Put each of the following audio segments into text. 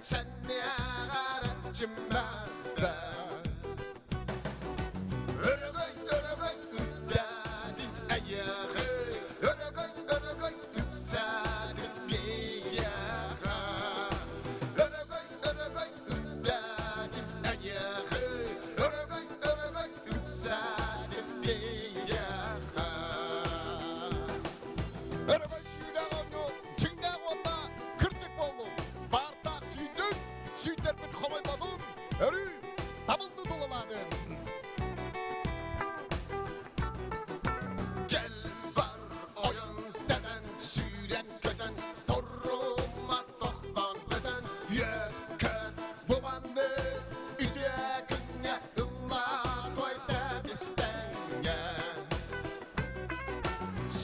Сэннэҕэрчиммэбэ Өрөгөй, өрөгөй үктээтин эйиэхэ Өрөгөй, өрөгөй үксээтин биһиэхэ Өрөгөй, өрөгөй үктээтин эйиэхэ Өрөгөй, өрөгөй үксээтин биһиэхэ Өрөгөй сүүрэх оонньуу чиҥнээх уонна кырдьык буоллун! Баартаах сүүрдүн, сүүйтэрбит хомойботун, өрүү табыллыы тулалаатын! Кэл бар ойон тэбэн, сүүрэн көтөн, турума тохтоон бөтөн, үөккөт бу маннык үтүө күҥҥэ ыллаа той тэбистэҥҥэ.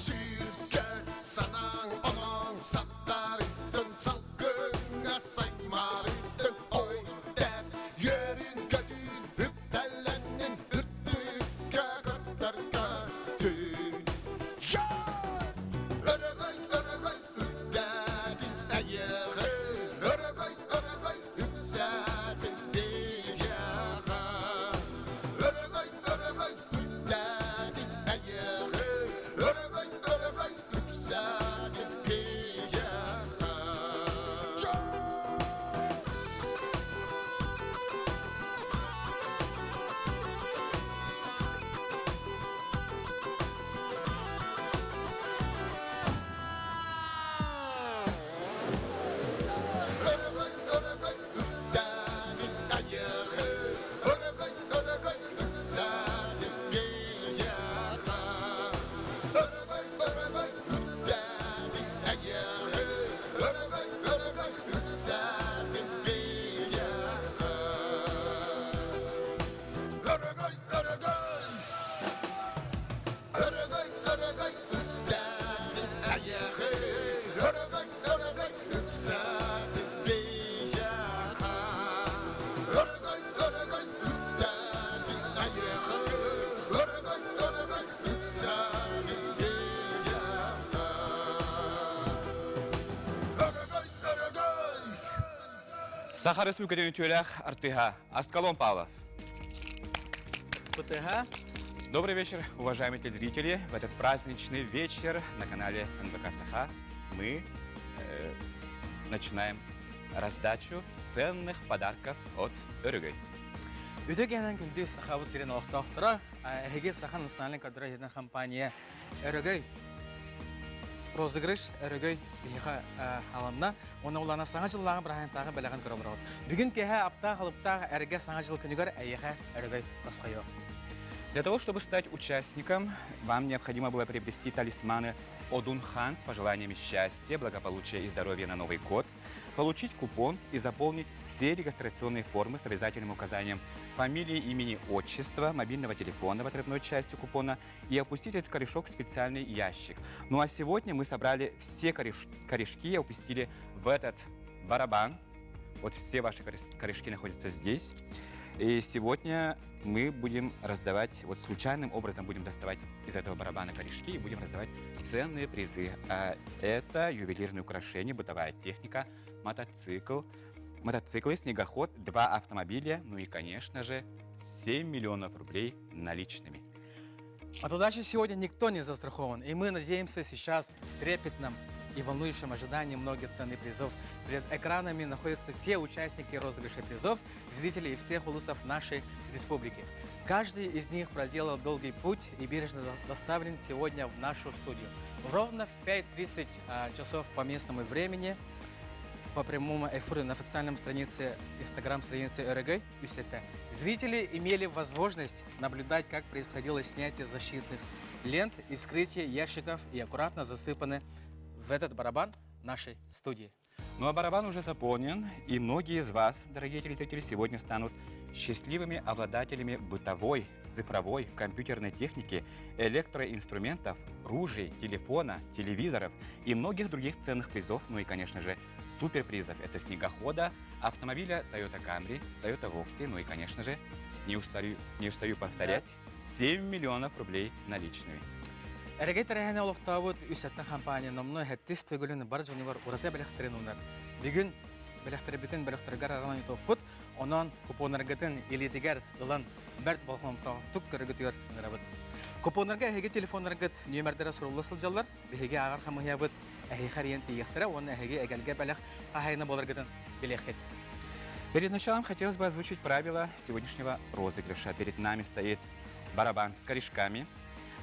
Сүүркэт санааҥ оноон саттарыттын салгыҥҥа саймаарыттын ой тэп үөрүн көтүүн үктэллэннин үрдүккэ көттөргө түүн Өрөгөй өрөгөй үрдээтин эйиэхэ өрөгөй өрөгөй үксээтин биһиэхэ өрөгөй өрөгөй Үрдээтин эйиэхэ, өрөгөй, өрөгөй үксээтин биһиэхэ. Өрөгөй, өрөгөй үрдээтин эйиэхэ, өрөгөй, өрөгөй үксээтин биһиэхэ. Өрөгөй, өрөгөй үрдээтин эйиэхэ, өрөгөй, өрөгөй үксээтин биһиэхэ. Өрөгөй, өрөгөй, өрөгөй, өрөгөй үрдээтин эйиэхэ, өрөгөй, өрөгөй үксээтин биһиэхэ. Өрөгөй, өрөгөй үрдээтин эйиэхэ, өрөгөй, өрөгөй үксээтин биһиэхэ. Өрөгөй, өрөгөй! Саха Республикатын үтүөлээх артыыһа Аскалон Павлов. СПТХ. Добрый вечер, уважаемые телезрители. В этот праздничный вечер на канале НВК Саха мы э, начинаем раздачу ценных подарков от Өрөгөй. Үтө кэнэн күндү Сахабыт сирин олохтоохторо, эһиги Саха национальный кадр компания Өрөгөй розыгрыш Өрөгөй биһиэхэ аланна. Уонна улаана Саҥа дьыллааҕы бырааһынтааҕы бэлэҕин көрө олоробут. Бүгүн киэһэ аптаах алыптаах эргэ Саҥа дьыл күнүгэр эйиэхэ Өрөгөй тосхойуо. Для того, чтобы стать участником, вам необходимо было приобрести талисманы Одун Хан с пожеланиями счастья, благополучия и здоровья на Новый год, получить купон и заполнить все регистрационные формы с обязательным указанием фамилии, имени, отчества, мобильного телефона в отрывной части купона и опустить этот корешок в специальный ящик. Ну а сегодня мы собрали все кореш корешки и опустили в этот барабан. Вот все ваши корешки находятся здесь. И сегодня мы будем раздавать, вот случайным образом будем доставать из этого барабана корешки и будем раздавать ценные призы. А это ювелирные украшения, бытовая техника, мотоцикл, мотоциклы, снегоход, два автомобиля, ну и, конечно же, 7 миллионов рублей наличными. От удачи сегодня никто не застрахован, и мы надеемся сейчас в трепетном и волнующем ожидании многих ценных призов. Перед экранами находятся все участники розыгрыша призов, зрители всех улусов нашей республики. Каждый из них проделал долгий путь и бережно доставлен сегодня в нашу студию. Ровно в 5.30 а, часов по местному времени по прямому эфиру на официальном странице, инстаграм-странице РГ ЮСТ. Зрители имели возможность наблюдать, как происходило снятие защитных лент и вскрытие ящиков и аккуратно засыпаны в этот барабан нашей студии. Ну а барабан уже заполнен, и многие из вас, дорогие телезрители, сегодня станут счастливыми обладателями бытовой, цифровой, компьютерной техники, электроинструментов, ружей, телефона, телевизоров и многих других ценных призов, ну и, конечно же, суперпризов. Это снегохода, автомобиля Toyota Camry, Toyota Voxy, ну и, конечно же, не устаю, не устаю повторять, 7 миллионов рублей наличными. Эрэгэй тэрээһини олохтообут үс сэттэ компания номнуо сэттис төгүлүн бар дьонугар ураты бэлэхтэрин уунар. Бүгүн бэлэхтэрбитин бөлөхтөрүгэр аралан ыытыахпыт. Онон купоннаргытын илиитигэр ылан бэрт болҕомтолоохтук көрөргүтүгэр ыҥырабыт. Купоннарга эһиги телефоннаргыт нүөмэрдэрэ сурулла сылдьаллар. Биһиги ааҕар хамыыһыйабыт эһиэхэ эрийэн тиийиэхтэрэ уонна эһиги эгэлгэ бэлэх хаһаайына буоларгытын билиэххит. Перед началом хотелось бы озвучить правила сегодняшнего розыгрыша. Перед нами стоит барабан с корешками,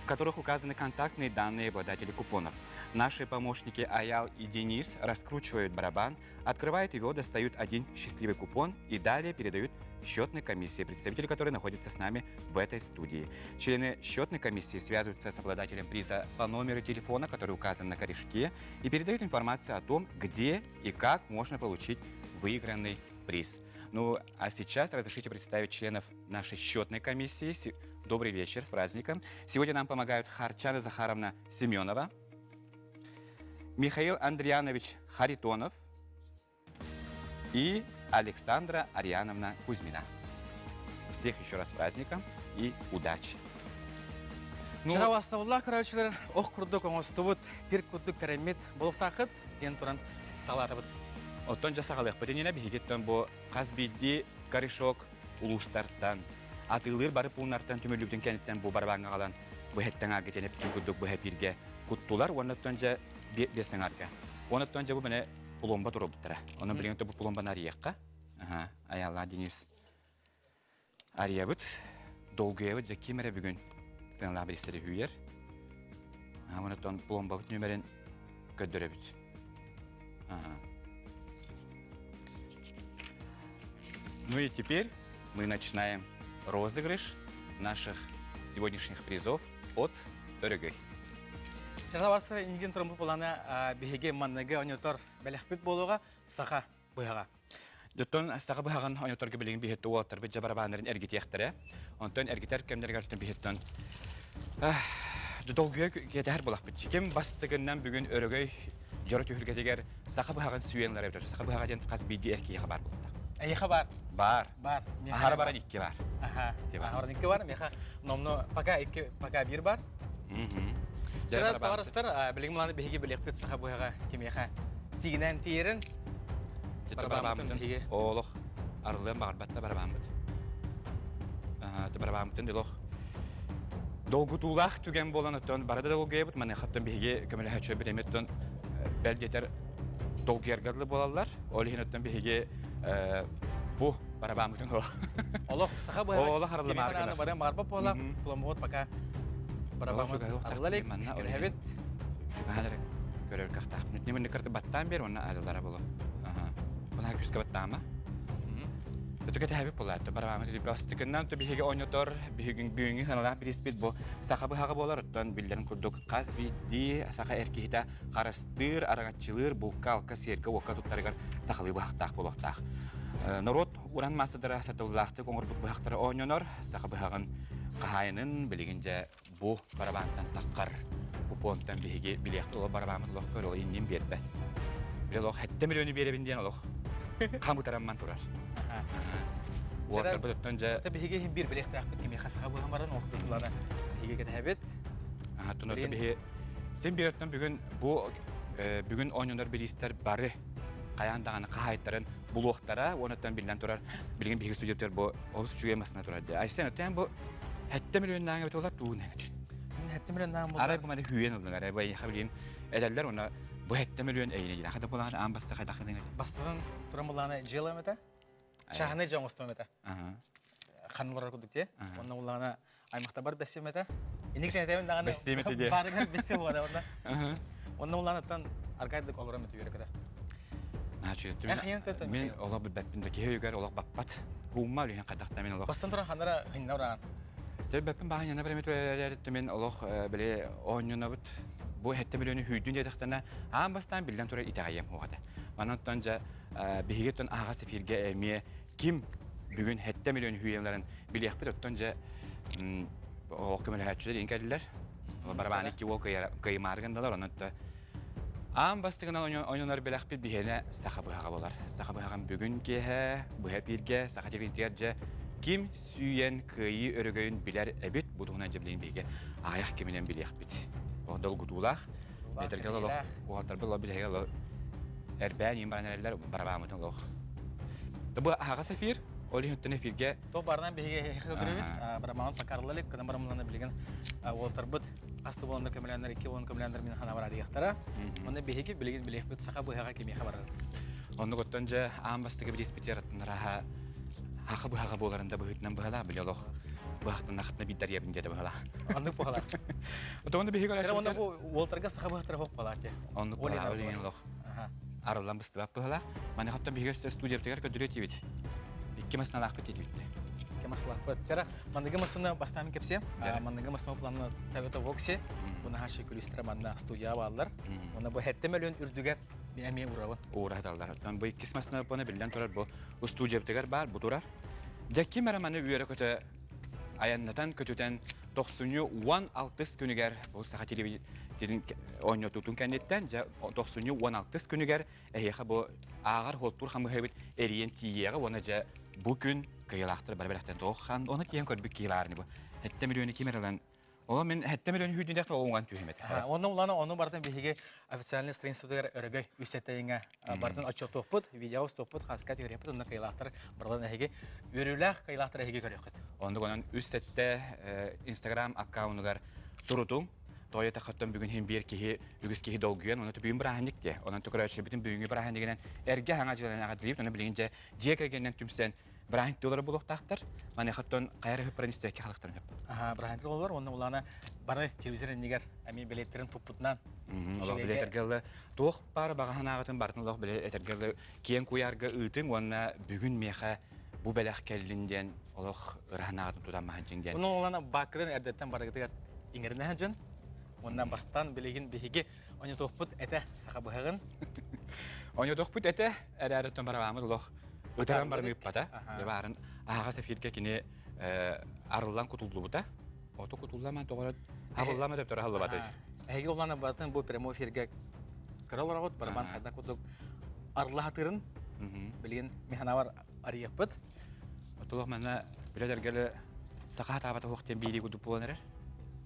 в которых указаны контактные данные обладателей купонов. Наши помощники Аял и Денис раскручивают барабан, открывают его, достают один счастливый купон и далее передают счетной комиссии, представители которой находятся с нами в этой студии. Члены счетной комиссии связываются с обладателем приза по номеру телефона, который указан на корешке, и передают информацию о том, где и как можно получить выигранный приз. Ну, а сейчас разрешите представить членов нашей счетной комиссии. Добрый вечер, с праздником. Сегодня нам помогают Харчана Захаровна Семенова, Михаил Андрианович Харитонов и Александра Ариановна Кузьмина. Всех еще раз с праздником и удачи! Ну, Чаравастабыллаах көрөөччүлэр ох курдук оҥостубут, тир курдук тэрэммит буолуохтааххыт диэн туран саҕалаатыбыт. Оттон дьэ саҕалыахпыт иннинэ биһигиттэн бу хас биирдии корешок улуустартан, атыылыыр бары пууннартан түмүллүбүтүн кэнниттэн бу барабааҥҥа аҕалан бу эһэттэн аарга тэнэппитин курдук бу эпииргэ куттулар уонна оттон дьэ биэс аҥаарга. Уонна оттон дьэ бу мene пломба туруорбуттара. Онон билигин бу пломбаны арыйыахха. Аха, Аялла Денис арыйабыт. Долгуйабыт дьэ ким эрэ бүгүн сыаналаах бириистэри үүйэр. Уонна оттон пломбабыт нүөмэрин көрдөрөбүт. Ага. Ну и теперь мы начинаем розыгрыш наших сегодняшних призов от Өрөгөй. Чарабастар инген туран булана биһиги манныгы оньотор бэлэхпит буолуоҕа саха быһаҕа. Дьоттон саха быһаҕын оньоторго билигин биһиттэ уолаттарбыт дьэ барабааннарын эргитиэхтэрэ. Онтон эргитэр кэмнэригэр биһиттэн долгуйа кэтэһэр буолахпыт. Ким бастакыннан бүгүн Өрөгөй дьоро түһүлгэтигэр саха быһаҕын сүүйэн ылар эбитэ. Саха быһаҕа диэн хас биирдии эр киһиэхэ баар буолла. Эйиэхэ баар. Баар. Баар. Аһара баран икки баар. Аха. Аһара икки бар. Миэхэ номно пока икки пока биир бар. Чара табарыстар билигин мыланы биһиги билиэхпит саха быһаҕа кимиэхэ тигинэн тиэрин барабааммытын биһиги олох арылыан баҕарбат да барабааммыт. Барабааммытын олох долгутуулаах түгэн буолан оттон бары да долгуйабыт маныхаттан биһиги көмөлөһөччүбүт эмиттэн бэл диэтэр долгуйарга дылы буолаллар. Ол иһин оттон биһиги бу барабааммытын олох саха быһа олох арыллымаар баран барбап буола пломбот пока барабааммыт арылла илик кэрэһэбит чугаһан эрэ көрөр кыахтаахпын. Ньымын кырты баттаан бер уонна арыллара боло. Она күскэ баттаама. Өтөкө тэһэбит буолаат барабааммыт бастыкыннан то биһиги оонньотор биһигин бүгүҥҥү сыаналаах бириспит бу саха быһаҕа буолар оттон биллэрин курдук хас биирдии саха эр киһитэ харыстыыр араҥаччылыыр булка-алка сиэргэ-уокка туттарыгар сахалыы быһахтаах буолуохтаах. Норуот уран маастардара сатабыллаахтык оҥорбут быһахтара оонньонор саха быһаҕын хаһаайынын билигин дьэ бу барабаантан таххар купонтан биһиги билиэхпит олох барабааммыт олох көр ол иннин биэрбэт. Били олох 7 миллиону биэрэбин диэн олох хамытарамман турар. Уолаттарбыт оттон дьэ... Биһиги иһин биир билиэхтээхпит кимиэхэ саха буолан баран ол курдук биһиги кэтэһэбит. Оттон биһи син биир оттон бүгүн бу бүгүн оонньонор бириистэр бары хайаан даҕаны хаһаайыттарын булуохтара уонна биллэн турар билигин биһиги студияттар бу олус үчүгэй массыына турар дии. Айсен оттон бу 7 миллионнааҥы эбит олар туун эбит. 7 миллионнааҥы буолар. Арай бу маны хүүен ылдың арай бу эйиэхэ билигин этэллэр уонна бу 7 миллион эйине диэн. Хата булаан аан баста хайдах гыныҥ Бастатан туран булаана дьыалам этэ. Чаһыны дьон оҥостуом этэ. Ханылар курдук дии. Онно булаана аймахтабар бэссиэм этэ. Инник сэнэтэбин даҕаны Бэссиэм этэ дии. Барыгар бэссиэ буолар онно. Онно улаанаттан аргайдык олором этэ үөрэ Значит, мен олох билбэппин да киһи өйүгэр олох баппат. Хуумма үлүһэн хайдахта мен олох. Бастан туран ханара хинна ураан. Төбөппүн баһан яна бремет мен олох били оонньонобут бу хэтте миллиону хүйдүн диэтэхтэнэ аан бастаан биллэн турар итэҕэйиэм хуоҕата. Манан жа биһиги оттон аһаҕас эфиргэ эмиэ ким бүгүн 7 миллион хүйэлэрин билиэхпит оттон дьэ олох көмөлөһөөччүлэр иин кэллилэр. Барабаан икки уол кыймаары гындалар онон аан бастыгынан ойнонор бэлэхпит биһиэнэ саха быһаҕа болар. Саха быһаҕын бүгүн киэһэ быһа эпииргэ саха телевизиятыгар дьэ ким сүүйэн кыайыы өрөгөйүн билэр эбит бу туһунан дьэ билигин биһиги аҕыйах кэминэн билиэхпит. Долгутуулаах Этэргэ олох уолаттарбыт олох билэһигэ олох эрбээн иин баран эрэллэр барабааммытын олох. Бу аһаҕас эфир, ол иһин эфиргэ То барынан биһиги көрүбүт, барамаан такарлалык, кына барамлана билигин уолтарбыт аста болонда көмөлөннөр, икки болон көмөлөннөр мин хана бар арыйахтара. Онно биһиги билигин билиэхпит саха быһаҕа кимиэхэ барар. Оннук оттон дьэ аан бастакы билиспитигэр аттынараха хаха быһаҕа буоларын да быһыытынан быһалаа били олох быһахтанахтына биирдэр диэтэ быһалаа. Оннук быһалаа. Отоҕуна биһиги Онно бу уолтарга саха быһахтара хоп балаати. Оннук быһалаа олох. Арыллан быстыбат быһалаа. Маныхаттан биһиги студиябытыгар көрдөрүө этибит. Икки масыналаахпыт диэтибит. Икки масыналаахпыт. Чара манныгы масына бастаан кэпсиэм. Манныгы масына планна Toyota Voxy. Бу наһаа күлүстэрэ манна студия бааллар. Уонна бу хэттэ мөлүөн үрдүгэр эмиэ урабын. Уураһаталлар. Оттон бу иккис масына буона биллэн турар бу устуудьуйабытыгар баар бу турар. Дьэ ким эрэ маны үөрэ-көтө айаннатан көтүтэн тохсунньу 16 күнүгэр бу саха телевидениетин оонньотуутун кэнниттэн дьэ тохсунньу 16 күнүгэр эһиэхэ бу ааҕар хуолтуур хамыһыйбыт эрийэн тиийиэҕэ уонна дьэ бу күн кыайыылаахтар бары бэлэхтэн тоҕо хан ону тиийэн көрбүт киһи баар бу сэттэ миллиону ким эрэ ылан Ол мин сэттэ миллион сүүрдүнэх оҥон түһүм этэ. Онно улаана ону барытын биһиги официальный страницабытыгар өрөгөй үс сэттэ барытын отчуоттуохпут, видео устуохпут, хаска түһэриэхпит, онно кыайыылаахтар барыларын эһиги үөрүүлээх кыайыылаахтар эһиги көрүөххүт. Оннук онон 307 Инстаграм аккаунугар сурутуҥ. Тоҕо диэтэххэ бүгүн иһин биир киһи үгүс киһи долгуйан, оны бүгүн бырааһынньык диэ. Онон төкөрөөччүбүтүн бүгүҥҥү бырааһынньыгынан эргэ хаҥа дьылынан эҕэрдэлиибит. Онон билигин дьэ дьиэ кэргэнинэн түмсэн бырааһынньык олорор буолуохтаахтар. Маныаха оттон хайа эрэ ыһыппарын истибэккэ халыктарын сөп. Аха, бырааһынньык олорор уонна улаана бары телевизор иннигэр эмиэ билиэттерин туппутунан Олох билэ этэргэ туох баар баҕаһын ааҕытын барытын олох билэ этэргэ киэҥ куйаарга ыытыҥ уонна бүгүн миэхэ бу бэлэх кэллин диэн олох ыраһын ааҕытын тутан маһынчыҥ диэн. Уну улаана бааккырын эрдэттэн барыгытыгар иҥэринэ дьон. Уонна бастан билигин биһиги Оньотуохпут этэ саха быһаҕын. Оньотуохпут этэ эрээри оттон барабааммыт олох ытыран баран ыыппата. Баарын аһаҕас эфиргэ кини арыллан кутуллубута. Ото кутуллама тоҕо хабыллама деп хаһыллыбата. Эһиги улаана батын бу прямой эфиргэ кыра олороҕут барабан хайдах курдук арылла хатырын билигин механавар арыйыахпыт. Отолох манна билэлэргеле саха хатаабата хуох диэн биирии курдук буолан эрэр.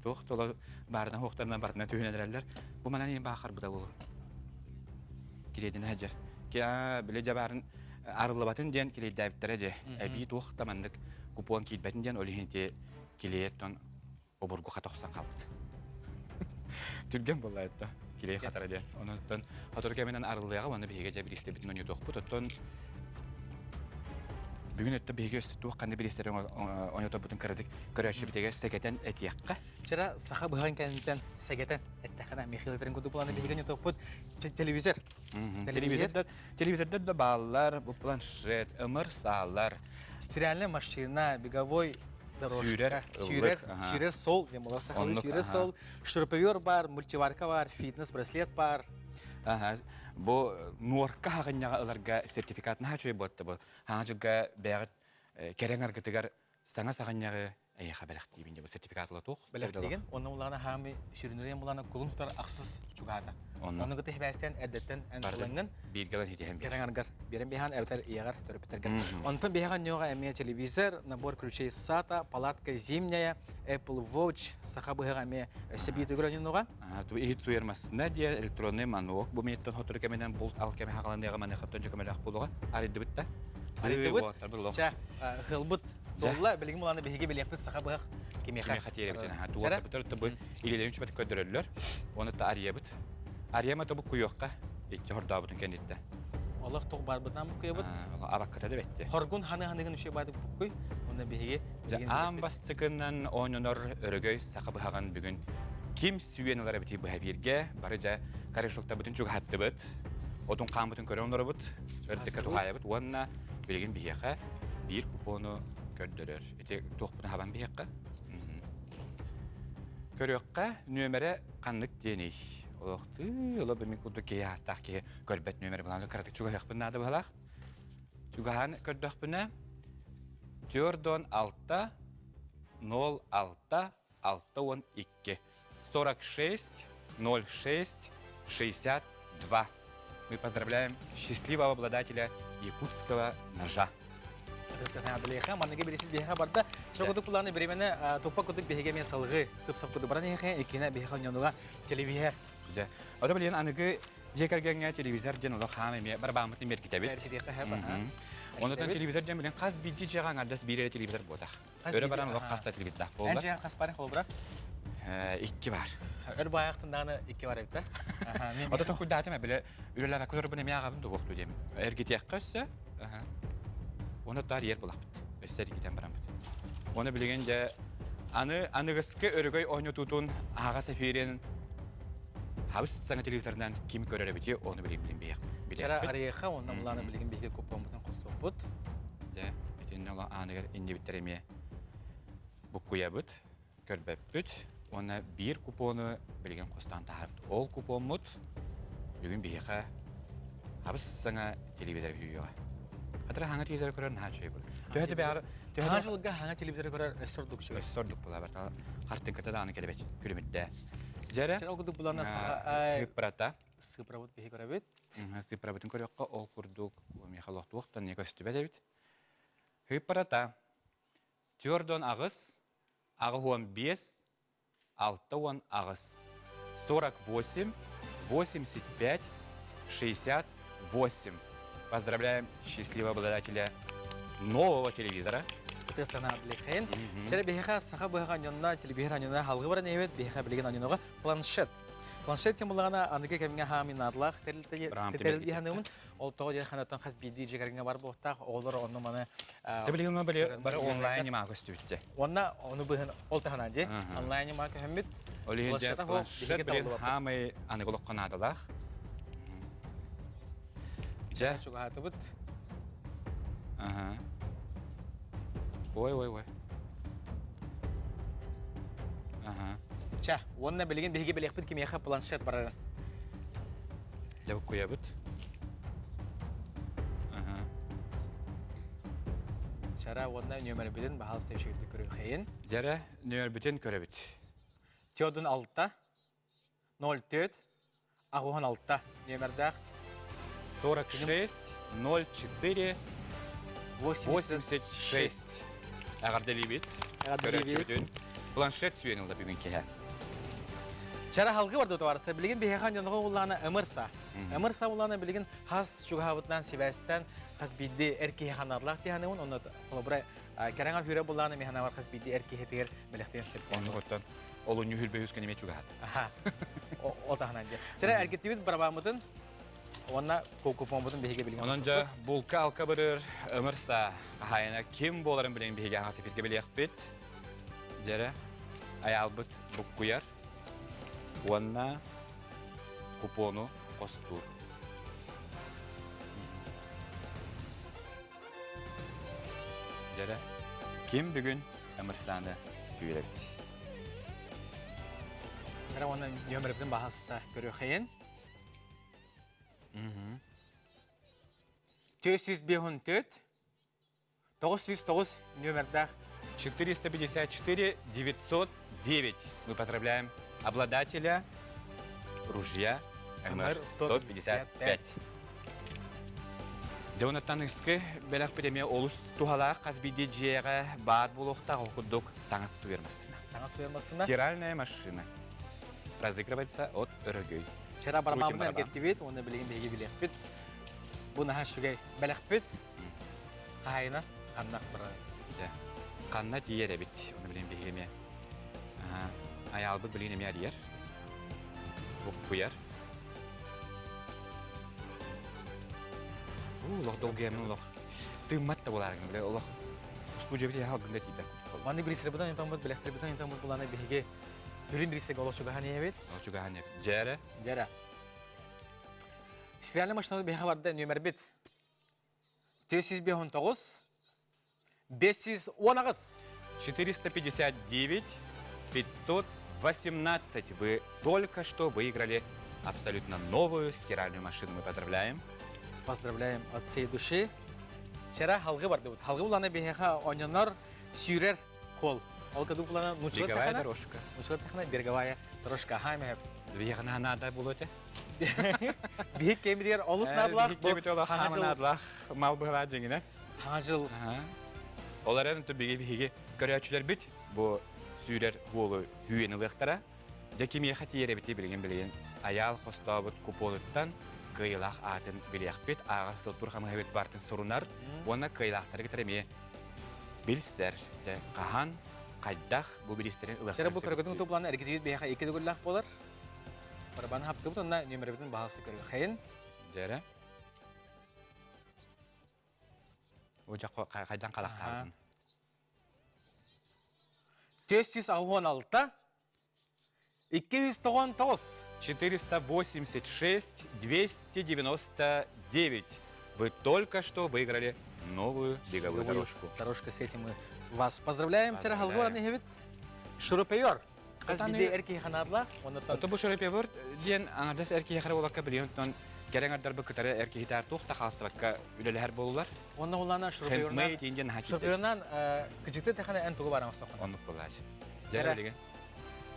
Туох толо баарынан хуохтарынан барытынан түһүнэн эрэллэр. Бу манан иин баахарбыта буолу. Килиэдин хаджар. Киа биле дьабаарын арыллыбатын диэн килиэйдээбиттэрэ дьэ. Эбии туох да маннык купон киирбэтин диэн ол иһин ити килиэттон обургу хата охсон хаалбыт. Түргэн буолла это. Килей хатара диэн. Онон хатору кэминэн арыллыаҕа уонна биһиги дьэ бириистэбитин ойнотуохпут. Оттон бүгүн өттө биһиги өссө туох ханна бириистэри ойноторбутун кыратык көрөөччүбүтүгэр сэгэтэн этиэххэ. Вчера саха быһан кэнниттэн сэгэтэн эттэххинэ Михаил этэрин курдук булан биһиги ойнотуохпут телевизор. Телевизордар, телевизордар да бааллар, бу планшет, ымыр саалар. Стиральная машина, беговой дорожка, сүүрэр, сүүрэр сол, диэн буолар сахалыы сүүрэр сол, шуруповер бар, мультиварка бар, фитнес-браслет бар. Ага, бу нуорка хаҕынньаҕа ыларга сертификат наһаа үчүгэй буолта бу. Хаҥа дьылга бэйэҕит кэрэҥ аргытыгар саҥа саҕынньаҕы эйиэхэ бэлэхтиибин дьэ бу сертификат ыла туох бэлэхтиигин онно улаана хаамы сүрүнүрэн булана кулун тутар ахсыс чугаата онно кытта хибээстээн эрдэттэн эн ылаҥҥын бииргэ ылан хитиһэн кэрэҥ аргар биэрэн биһаан эбэтэр ийэҕэр төрөппүттэргэр онтон биһиэхэ ньуоҕа эмиэ телевизор набор ключей SATA палатка зимняя Apple Watch саха быһаҕа эмиэ өссө биир төгүл оннуга Ту иһит суйар массына диэ электронный манок бу минуттан хотору кэминэн булт ал кэми хагаланыаҕа маныхаттан дьөкөмөлөөх буолуға арыйдыбыт да арыйдыбыт чэ хылбыт Долла билигин буланы биһиги билиэхпит саха быһах кимиэхэ. Кимиэхэ тиэрэбитин аха туга бу илилэрин чүбэт көрдөрөллөр. Оны та арыйабыт. Арыйама тобу куйуохха иччи хордообутун кэнниттэ. Олох туох барбытынан буккуйабыт. Абакката да бэтти. Хоргун ханы ханыгын үчүгэй баатык буккуй. Онно биһиги аан бастыкынан оонньонор өрөгөй саха быһаҕын бүгүн ким сүүйэн ылар эбитий быһа бииргэ бары дьэ корешоктарбытын чугаһаттыбыт. Отун хааммытын көрөн олоробут, өртөккө туһаайабыт уонна билигин биһиэхэ биир купону көрдөрөр. Ити туохпун хабан биһиэххэ. Көрүөххэ нүөмэрэ ханнык диэний? Олохтуу, оло бимин курдук киһи аастаах киһи көрбөт нүөмэрэ булан кыратык чугаһыахпын наада быһалаах. Чугаһан көрдөхпүнэ, төрдон алта, нол алта, 62. 46 06 62. Мы поздравляем счастливого обладателя якутского ножа. Санаабылыха манныгы бирисил биһиэхэ барда. Чокутук планы биримэне туппа кудук биһиге мен салгы сып-сап кудук баран иһэ иккинэ биһиэхэ онньонуга телевизор. Дьэ, ото билигин аныгы дьиэ кэргэҥҥэ телевизор диэн олох хаам эмиэ барбааммытын бэргитэбит. Онотон телевизор диэн билин хас биирдии дьиэҕэ аҥардас биир эрэ телевизор буотах. Өрө баран олох хас да телевизордаах буолла. Эн дьиэҕэ хас баар холобура? Икки бар. Өр баайахтын икки бар эбит Ото толкуйдаатым бile үлэлээбэккэ олорбун эмиэ аҕабын дуһуохтуу диэм. Эргитиэххэ өссө. Оны таар иэр булахпыт. Өссө эргитэн бараммыт. Оны билигин дьэ аны аныгыскы өрөгөй оонньотуутун аһаҕас эфирин хабыс саҥа телевизорынан ким көрөр эбити ону билигин билин биһиэх. Чара арыйыха онно булааны билигин биһиги куппоммутун хостуоппут. Дьэ, итиннэ ола ааныгар иннибиттэр эмиэ буккуйабыт, көрбөппүт уонна биир купону билигин хостоон таһаарбыт. Ол купоммут бүгүн биһиэхэ хабыс саҥа телевизор үһүйүөҕэ. Хатыра хаҥа телевизор көрөр наһаа үчүгэй буолар. Төһө да бэҕэр төһө да жылга хаҥа телевизор көрөр өссө ордук үчүгэй. Өссө ордук буолар. Хартыҥката даҕаны кэлэбэт күлүмүрдэ. Дьэрэ. Чэр ол курдук булана саха Сыппырата. Сыппырабыт биһи көрөбүт. Сыппырабытын көрүөххэ ол курдук миэхэ лохтуохтан не көстүбэт эбит. Сыппырата. Түөрдон аҕыс, 85, 68. 48, 85, 68. Поздравляем счастливого обладателя нового телевизора. Ытыасана Адлихейн. Чэрэ биһиэхэ саха быһаҕа аньонна, телевизор аньона халгы баран иһэбит, биһиэхэ билигин аньоноҕа планшет. Планшет тем буллаҕына аныгы кэмҥэ хаамыы наадалаах тэрилтэ ханыымын. Ол тоҕо диэн ханаттан хас биирдии дьиэ кэргэҥҥэ бар буолуохтаах, оҕолор онно маны Билигин бары онлайн ньымаа көстүбүттэ. Уонна ону быһын ол таһынан дии онлайн ньымаа көһөммүт. Ол иһин дьэ планшет билигин хаамай аныгы олоххо наадалаах. Дьэ чугаһаатыбыт. Аха. Ой, ой, ой. Аха. Ча, уонна билигин биһиги билиэхпит кимиэхэ планшет барарын. Дьэ буккуйабыт. Аха. Чара уонна нөмөрбүтүн баһаалыста үчүгэйдик көрүөххэйин. Дьэрэ нөмөрбүтүн көрөбүт. Теодун 6 04 86 нүөмэрдээх 46 04 86 Эҕэрдэлиибит. Эҕэрдэлиибит. Планшет сүөн ылла бүгүн киһэ. Чара халгы бар товарыста. Билигин биһиэхэ дьоноҕо улаана ымырса. Ымырса улаана билигин хас чугаһабытынан сибээстэн хас биирди эр киһи ханаарлаах тиһаныгын онно холобура кэрэҥэр хүрэ булаана миһанавар хас биирди эр киһитигэр бэлэхтиэн сөп. Оннугуттан олунньу хүрбэ үс кэнэмэ чугаһат. Аха. Ол таһынан дьэ. Чара эргиттибит барабааммытын уонна купоммутун биһиги билигин. Онон дьэ булка алка бырыр ымырса хаһаайына ким буоларын билигин биһиги аһаҕас эфиргэ билиэхпит. Дьэрэ айаалбыт буккуйар уонна купону хостуур. Дьэрэ ким бүгүн ымырсааны сүүрэбит? Чара уонна нөмірбін баһаста көрүөхейін. 454 909 нөмірдах 454 909. Мы поздравляем обладателя ружья МР-155. Дьэ онуттан ыскы бэлэх премия олус туһалаах хас биирдии дьиэҕэ баар буолуохтаах ол курдук таҥас сууйар массыына. Таҥас сууйар массыына. Стиральная машина. Разыгрывается от Өрөгөй. Вчера барабаммын эргиттибит, уонна билигин биһиги билиэхпит. Бу наһаа үчүгэй бэлэхпит. Хаһайына ханна барар? Дьэ, ханна тиийэр эбит, ону билигин биһиги эмиэ. Айаалбыт билигин эмиэ арыйар. Буккуйар. Олох долгуйаммын олох тыыммат да буолаарыҥ бile олох устуудьуйабыт халгында тиийбэт. Маннык бириистербитин ыйтаммыт, бэлэхтэрбитин ыйтаммыт булааны биһиги Бүрүн бириистерге олох чугаһан иһэбит. Олох чугаһан иһэбит. Дьээрэ. Дьээрэ. Стиральный машинаны биһиэхэ барда нүөмэрбит 459 518. 459 518. Вы только что выиграли абсолютно новую стиральную машину. Мы поздравляем. Поздравляем от всей души. Вчера халгы барды. Халгы буланы биһиэхэ оонньонор сүүрэр кол. Ол каду булана нучылат Беговая дорожка. Нучылат тахана береговая дорожка. Ха Биһиэхэ наада буолуо этэ. Биһик кэмитигэр олус наадалаах. Биһик кэмитигэр олус наадалаах мал быһалаах дьиҥинэ. Хаҥа жыл. Ол эрэн биһиги биһиги көрөөччүлэрбит бу сүүрэр буолу хүүен ылыахтара. Дьэ кимиэхэ тиийэр эбити билигин билигин айаал хостообут купонуттан. кыайыылаах аатын билиэхпит, ааҕас тур хамыһабыт бартын сурунар уонна кыайыылаахтары кытары эмиэ билсэр. Дьэ, хаһан, хайдах бу бириистэрин Чара ылыахтарын бу көргөтүн сөбүй? тупуланы эргитибит биһиэхэ икки төгүллээх буолар. Барабаны хаптыбыт онно нүөмэрбитин баһалса көрүөххэйин. Дьэрэ. Удьа хайдан халахтаабытын. 486 299. 486 299. Вы только что выиграли новую беговую дорожку. Дорожка с этим мы вас поздравляем. Поздравляем. Терахалгоран Шуруповерт. Хас Отаны- биде эр киһи ханаадла, оннуттан Ото бу шуруповерт диэн аҥардас эр киһи болакка билиэн оттон кэлэн ардарбы кытары эр киһи туох да хаалсыбакка үлэлэһэр буолулар. Онно улаана шуруповерынан Handmade диэн наһаа киттес. шуруповерынан кыжыкты тэхана эн тугу баран остохон. Оннук буолаач. Чара. Дьэ билигин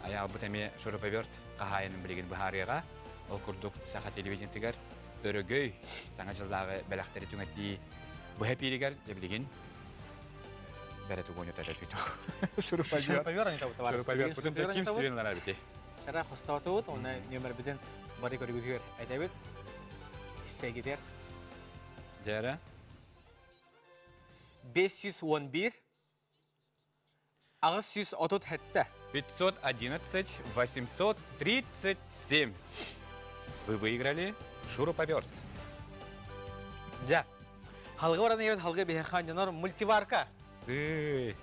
айаалбыт эмиэ шуруповерт хаһаайынын билигин быһаарыаҕа. Ол курдук саха телевидениетигэр өрөгөй саҥа дьыллааҕы бэлэхтэри түҥэтии быһа пииригэр дьэ билигин бэрэ тугуоню тэтэ шуруповерт. Шуруповерт они табы товарищ. Шуруповерт бутун ким сүрүн лара бити. Чара хостаатыбыт, онно нөмербитин бары көрүгүтүгэр этэбит. Истэгитер. Дьэрэ. 511 837. 511 837. Вы выиграли шуруповерт. Дьэ. Халгы баран иһэбит халгы биһиэхэ дьонор мультиварка. Эй,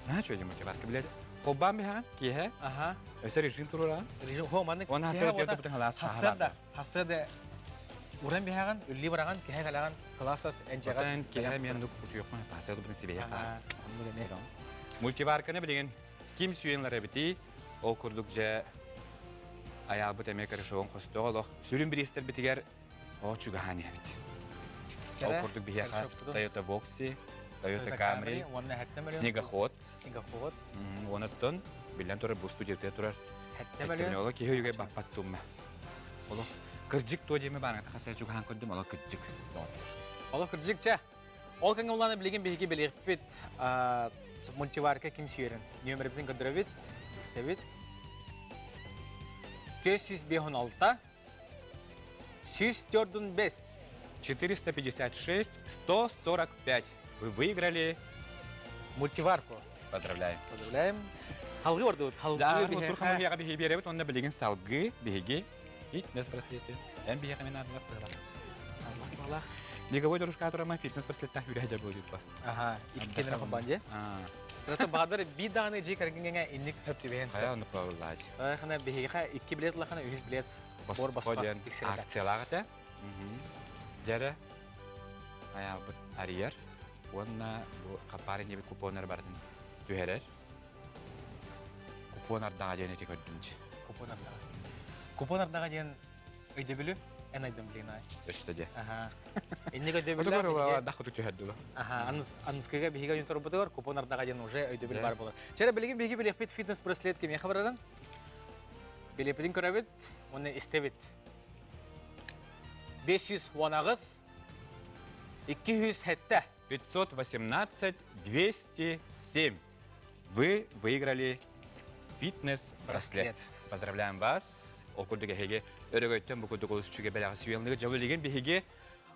на что мультиварка, блядь? Холбаан биһаҕын киэһэ. Аха. Өсө режим турураҕын. Режим хо маннык. Уонна хасыа тиэрдэ бутун халаас Хасыа хасыа уран биһаҕын, үлли бараҕын, киһэ кэлэҕин, кылаасас энчэҕин. Отан киэһэ мен дук утуйуохпун хасыа тупутун сибиһэ хаа. Мультиварканы билигин ким сүйэн эбитий, ол курдук дьэ айаабыт эмиэ корешогун хостоох олох сүрүн бириистэрбитигэр оо чугаһаан иһэбит. Ол курдук биһиэхэ Toyota Voxy, Toyota Camry, снегоход, Снегоход. Онуттан биллэн турар бу студияда турар. Хәттә киһи өйгә баппат сумма. Олох кырдьык то диэме баарга хаса чугаһаан көрдүм, олох кырдьык. Олох кырдьык чэ. Ол кэнгэ улаана билигин биһиги билиэхпит мультиварка ким сүйэрин. Нөмербитин көрдөрөбүт, истэбит. 456 145. 456 145. Вы выиграли мультиварку. Поздравляем. Поздравляем. Халгы ордубут. Халгы Да, биһиэхэ. Биһиги биэрэбит, онно билигин салгы биһиги фитнес-браслеты. Эн биһиэхэ мен аадылар Аллах. Беговой дорожка турама фитнес-браслеттах үрэ болит ба. Ага, иккенер хобанде. Сырата баадыр би дааны жи кергиңе инник хөп дибен. Хая оны кылаулаач. Хана биһиэхэ икки билет лахана үһүс билет бор басқа тиксерде. Акциялаах этэ. Дьэрэ аябыт арыйар. Уонна бу хаппаары небит купоннар бардын түһэрэр. Купон ардаҕа диэн эти көрдүм. Купон ардаҕа. Купон ардаҕа диэн өйдөбүлү эн айдым билин ай. Өстө де. Аха. Инник өйдөбүллэр. Дахы түһэрдү. Аха, анныскыга биһиги ойун турбутугар купон ардаҕа диэн уже өйдөбүл бар болар. Чара билигин биһиги билиэхпит фитнес браслет кимиэхэ барарын. Билепитин көрөбүт, уонна истэбит. 518 207. 518 207. Вы выиграли фитнес-браслет. Поздравляем вас. Ол курдук эһиги өрөгөйтөн бу курдук олус үчүгэй бэлэҕи сүүйэллиги дьолу билигин биһиги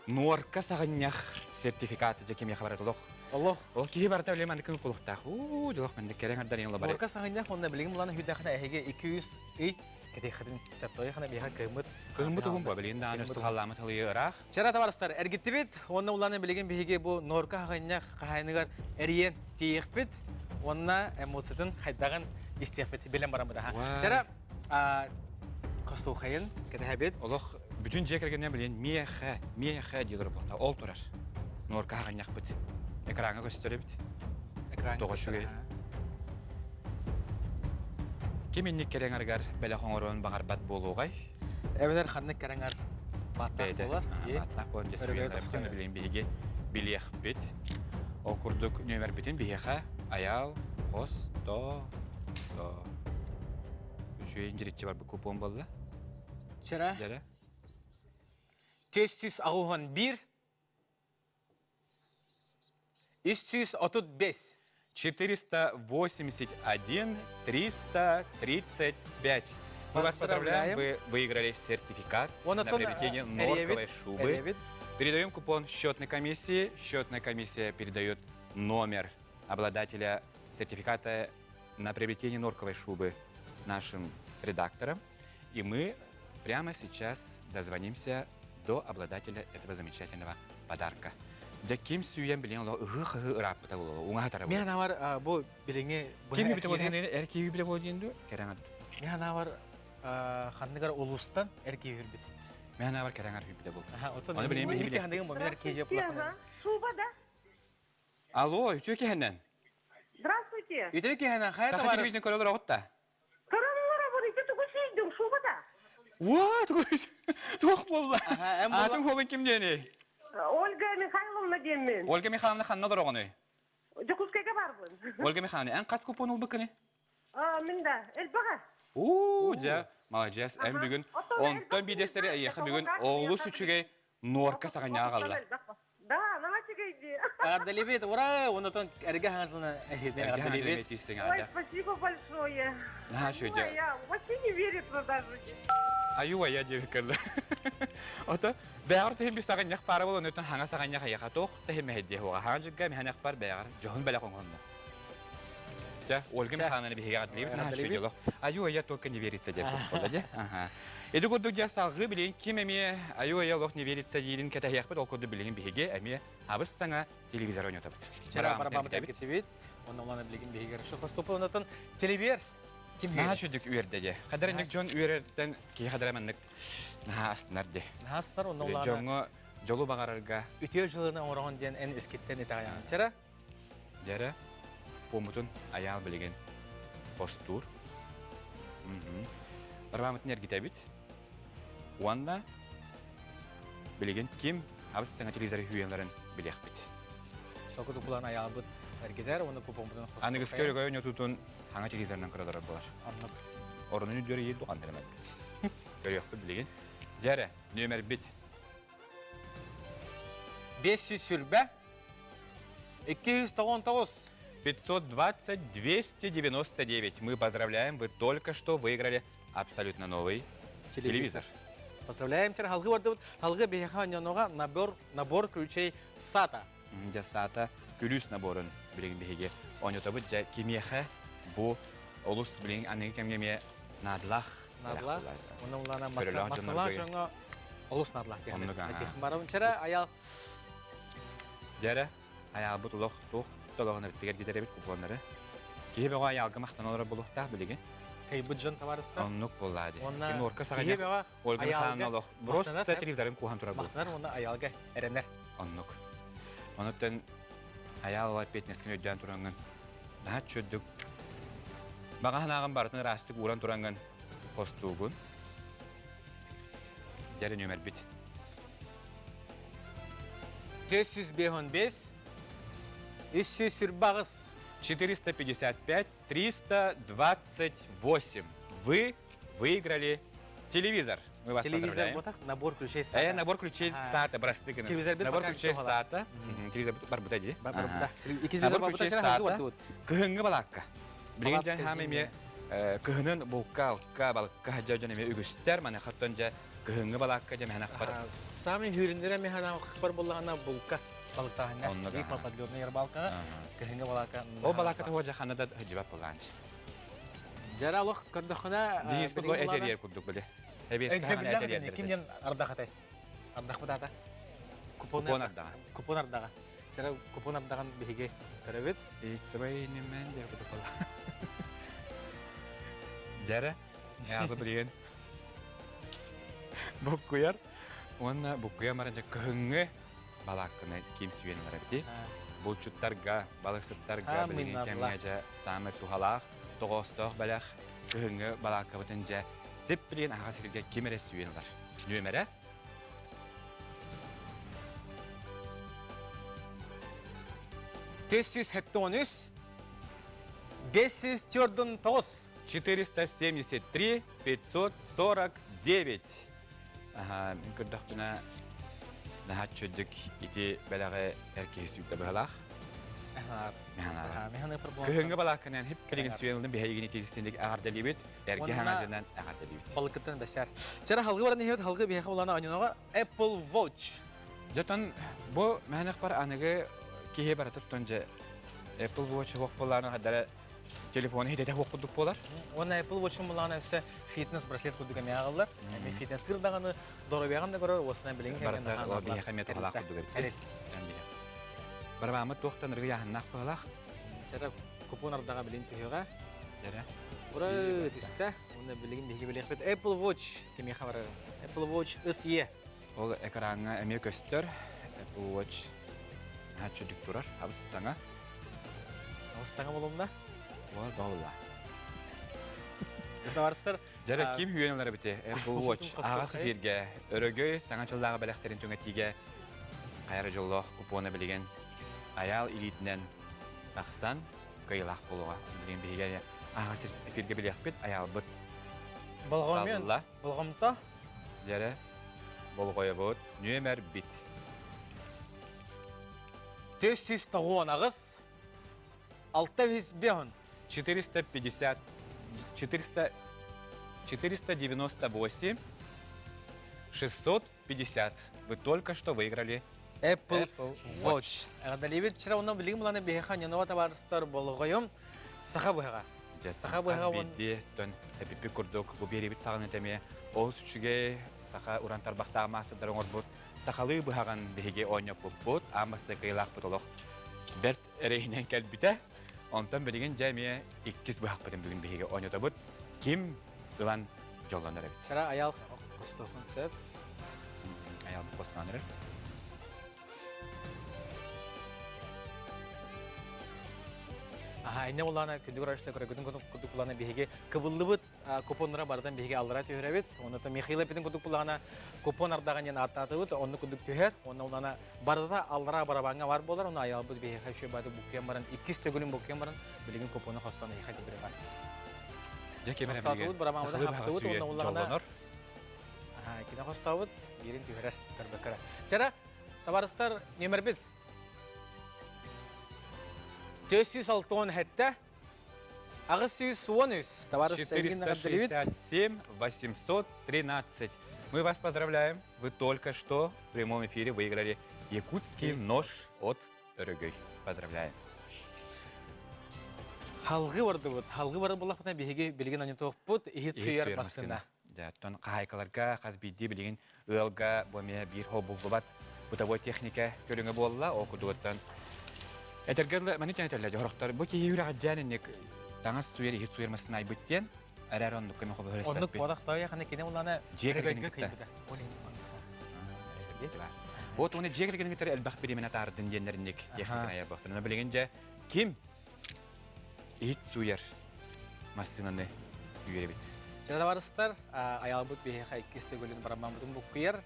нуорка саҕынньах сертификаты дьэ кимиэхэ барар олох. Олох. Ол киһи барыта билим аны күн кулуктаах. Уу, дьолох маннык кэрэҥ ардар ең лабары. Нуорка саҕынньах онно билигин булан хүдэхинэ эһиги 200 ый кэтиэххитин сөптөйхана биһа кыыммыт. Кыыммыт уһун бу билигин даҕаны сухалламмыт халыйы ыраах. Чара табарыстар, эргиттибит, онно уланы билигин биһиги бу норка хаҕынньах хаһайыныгар эрийэн тиийиэхпит, уонна эмоциятын хайдаҕын истиэхпит билэн бараммыт аха. Чара костуухайын кэтэһэбит. Олох бүтүн дьиэ кэргэнинэн билин миэхэ, миэхэ дии олорбута. Ол турар. Норка хаҕынньахпыт. Экраҥҥа көстөр эбит. Экраҥҥа Тоҕо үчүгэй. Ким инник кэрэҥарыгар бэлэх оҥоруон баҕарбат буолуоҕай? Эбэтэр ханнык кэрэҥар бааттаах буолар. Бааттаах буолар дьэ сүүйэн билин биһиги билиэхпит. Ол курдук нүөмэрбитин биһиэхэ Айаал, хос, то, то. Үчүгэй дьириччи барбыт купон буолла. Чара. Дьэрэ. 481 335. 481 335. Мы вас поздравляем, вы выиграли сертификат на приобретение норковой шубы. Передаем купон счетной комиссии. Счетная комиссия передает номер обладателя сертификата на приобретение норковой шубы нашим редакторам. И мы прямо сейчас дозвонимся до обладателя этого замечательного подарка. Дьэ ким сүүйэн билин оло ыһыы-хаһыы ырааппыта буолуо, уҥа Мен анавар бу билиҥи Ким биле болдин эр киһи биле болдин ду кэрэҥ Мен анавар ханныгар улуустан эр киһи үрбүт. Мен анавар кэрэҥ эр биле бол. Оттон билин биһи ханныгын бу мен эр киһи Шуба да? Алло, үтүө киһинэн. Здравствуйте. Үтүө киһинэн хайа товарищ. Саха телевидение көрөлөр оҕутта. Көрөлөр обор ити тугу сүйдүң шуба да? Уа, туох буолла? Атын хуолун ким диэний? Ольга Михайловна диэммин. Ольга Михайловна ханна олороҕунуй? Дьокуускайга барбын. Ольга Михайловна, эн хас купон ылбыккыный? Мин да, элбэҕэ. Уу, дьэ, маладьыас, эн бүгүн онтон биирдэстери эйиэхэ бүгүн олус үчүгэй нуорка саҕанньаҕа хаалла. Да, наһаа үчүгэй дии. Эҕэрдэлиибит, ура! Онотон эргэ хаҥасына эҕэрдэлиибит. Ой, спасибо большое. Наһаа үчүгэй. Я вообще не верится даже. Аюа я диэбиккэллэ. Ото бэҕэр тэһин би саҕанньах паара буолан өтөн хаҥа саҕанньах айаха туох тэһин мэһэйдиэ хуоҕа хаҥа дьыгга миһэнэх бар бэҕэр дьоһун бэлэх оҥоһунна. Чэ, Ольга Михайловна биһиги эҕэрдэлиибит наһаа үчүгэй дьолох. Аюа только не верится диэн буолла дии. Аха. Ити курдук дьэ салгыы билигин ким эмиэ аюа олох не верится диирин кэтэһиэхпит ол курдук билигин биһиги эмиэ абыс саҥа телевизор ойнотобут. Чара барабаммыт эргитибит. Онно улаана билигин биһиги шохостопу онотон телевизор ким Наһаа үчүгдүк үөрдэ дии. Хадара дьон үөрэртэн киһи хадара маннык наһаа астынар дии. Наһаа астынар онно улаана. Дьоҥҥо дьолу баҕарарга. Үтүө дьылыны оҥороҕун диэн эн искиттэн итэҕэйэҕин. Чара Дьэрэ, пуомутун айаал билигин хостуур. Барбаамытын эргитэбит. Уонна билигин ким абыс саҥа телевизоры хүүйэлэрин билиэхпит. Соку тупулан айаалбыт эргитэр уонна купоммутун хостуур. Аныгыскы өрөгөй ойнотуутун хаҥа телевизорынан көрөлөр буолар. Оннук. Орунун үрдүөр иир дуҕан дэрэмэт. Көрүөхпүт билигин. Дьэрэ, нүөмэрбит 520 299. 520 299. Мы поздравляем, вы только что выиграли абсолютно новый телевизор. Поздравляем, сэр. Халгы бардыбыт. Халгы биһиэхэ онньонуга набор, набор ключей САТА. Дьэ САТА күлүүс наборун билигин биһиги оонньотобут. Дьэ кимиэхэ бу олус билигин аныгы кэмҥэ эмиэ наадалаах. Наадалаах. Онно улаана массалаах дьоҥҥо олус наадалаах диэн. Барабын чэрэ аял Дьэрэ, айаалбыт олох туох толоҕун эбиттигэр гидэрэбит купоннары. Киһи бөҕө айаалга махтана олорор буолуохтаах билигин. Кыйбыт дьон табаарыстар. Оннук буоллаа дии. Уонна Нуорка киһи бөҕө Ольга Михайловна олох просто телевизорын кууһан турар Махтанар уонна айаалга эрэнэр. Оннук. Онуттан айаал эппиэтинэскин өйдөөн тураҥҥын наһаа чүрдүк баҕаһынааҕын барытын ыраастык ууран тураҥҥын хостуугун. Дьэрэ нүөмэрбит. 455 348 455 328. Вы выиграли телевизор. Мы вас Телевизор поздравляем. ботах набор ключей САТА. Набор ключей САТА, прости. Телевизор Набор ключей САТА. Телевизор барбыта дии. Барбыта. Икки Набор ключей САТА. Кыһыҥҥы балаакка. Билигин дьэн хаам эмиэ кыһынын булка, алка, балыкка хадьа дьон эмиэ үгүстэр. Маныхаттан дьэ кыһыҥҥы балаакка дьэ мэһэн ахпар. Самый хүрүннэрэ мэһэн ахпар буллаҕына булка балыктааһынна. Биир подлёдный рыбалкаҕа кыһыҥҥы балаакка. Ол балаакка тоҕо дьэ ханна да сылдьыбат буллаанчы. Дьара олох көрдөххүнэ Денис курдук этэрийэр курдук били. Өйдөбүллээх ким диэн ардах этэй? Ардахпыт аата? Купон ардаҕа. Купон ардаҕа. Чара купон ардаҕын биһиги көрөбүт. Иксыбай немен диэ кутупала. Дьэрэ, яазы билигин буккуйар уонна буккуйа баран кыһыҥҥы балаакканы ким сүүйэн ылар эбити. Булчуттарга, балыксыттарга билигин кэмҥэ дьэ саамай туһалаах, тоҕоостоох бэлэх кыһыҥҥы балааккабытын дьэ сип билигин аһаҕас сиргэ ким эрэ сүүйэн ылар. Нүөмэрэ 473 549 473 549. Аха, мин көрдөхпүнэ наһаа чөдүк ити бэлэҕи эр киһи сүүйдэ быһалаах. Кыһыҥҥы балаакканан хип билигин сүйэн биһигини тизистинник аҕардалибит, эргэ хаҥадынан аҕардалибит. Балыкыттан бэсэр. Чара халгы баран иһэбит халгы биһиэхэ булана оньоноҕо Apple Watch. Дьотон бу мээнэхпар аныгы киһи барыта тутан дьэ Apple Watch суох буоллаҕына хадара телефону хитэтэ суох курдук буолар. Уонна Apple Watch буллаҕына өссө фитнес браслет курдук эмиэ аҕаллар. Эми фитнестир даҕаны доруобуйаҕын да көрөр, уосунан билиҥ кэмҥэ наһаа биһиэхэ эмиэ туһалаах курдук эбит. Барабааммыт туохтан ыргы яһыннаах быһалаах. Чара купон ардаҕа билин түһүөҕэ. Дьэрэ. Ура түстэ. Уонна билигин биһиги билиэхпит Apple Watch кимиэхэ барар? Apple Watch SE. Ол экраҥҥа эмиэ көстөр. Apple Watch наһаа чүдүк турар. Абыс саҥа. Абыс саҥа болумна? Ол баҕылла. Товарыстар Дьэрэ ким үөн ылар эбити Apple Watch аҕас эфиргэ өрөгөй саҥа дьыллааҕы бэлэхтэрин түҥэтиигэ хайара дьоллоох купона билигин айаал илиитинэн тахсан кыайыылаах буолуоҕа. Билигин биһиги аҕас эфиргэ билиэхпит айаалбыт Болҕоммен болҕомто Дьэрэ болҕойобут нүөмэр бит. 498 605 450 400 498 650. Вы только что выиграли Apple, Apple Watch. Эҕэрдэлиибит вчера онно билигин буланы биһиэхэ Ньонова табаарыстар болҕойум саха быһаҕа. Саха быһаҕа он биирдии эпиппит курдук бу биэрибит саҕаны тэмиэ олус үчүгэй саха уран тарбахтаах маастардар оҥорбут сахалыы быһаҕын биһиги оонньоппуппут аан бастакы кыайыылаахпыт олох бэрт эрэйинэн кэлбитэ. Онтон билигин дьэ эмиэ иккис быһахпытын бүгүн биһиги оонньотобут. Ким ылан дьоллонор эбит? Сара аял хостохон сөп. Аял хостоон эрэр. Аха, инне улаана күндү көрөөччүлэр көрөгүтүн курдук улаана биһиги кыбыллыбыт купоннара барытын биһиги аллара түһэрэбит. Онно Михаил эпитин курдук буллаҕына купон ардаҕын диэн ааттаатыбыт, онну курдук түһэр. Онно улаана барыта аллара барабаҥҥа бар буолар. Ону аялбыт биһиэхэ үчүгэй бааты буккуйан баран, иккис төгүлүн буккуйан баран, билигин купону хостоон эһиэхэ кэбирэ бар. Дьэ ким эрэ Хостоотубут, барабааммытын хаптыбыт, уонна улаҕына кини хостообут, биирин түһэрэр, көрбөккөрө. Чара, табаарыстар, нөмербит 467 813, товарищ 467 813. Мы вас поздравляем. Вы только что в прямом эфире выиграли якутский нож от Өрөгөй. Поздравляем. Халгы бардыбыт. Халгы бары буллахпытына биһиги билигин аньытуохпут иһит сүйэр массыына. Оттон хаһайкаларга хас биирдии билигин ыалга бу эмиэ биир хобуллубат бытовой техника көрүҥэ буолла. Ол курдугуттан этэргэ дылы маны тэнэтэллэр дьоһорохтор бу киһи үрэҕэдьээн инник таҥас суйар иһит суйар массыына айбыт диэн эрээр оннукка мен холбоһор Оннук буолах тойа ханы кини улана дьиэ кэргэнин кытта Вот уонна дьиэ кэргэнин кытары элбэх бириэмэни атаардын диэннэринник техниканы айарбахтар. Билигин дьэ ким иһит сууйар массыынаны үөрэбит. Чыралабарыстар аялбыт биһиэхэ иккис төгүлүн бараммаммытын буккуйар.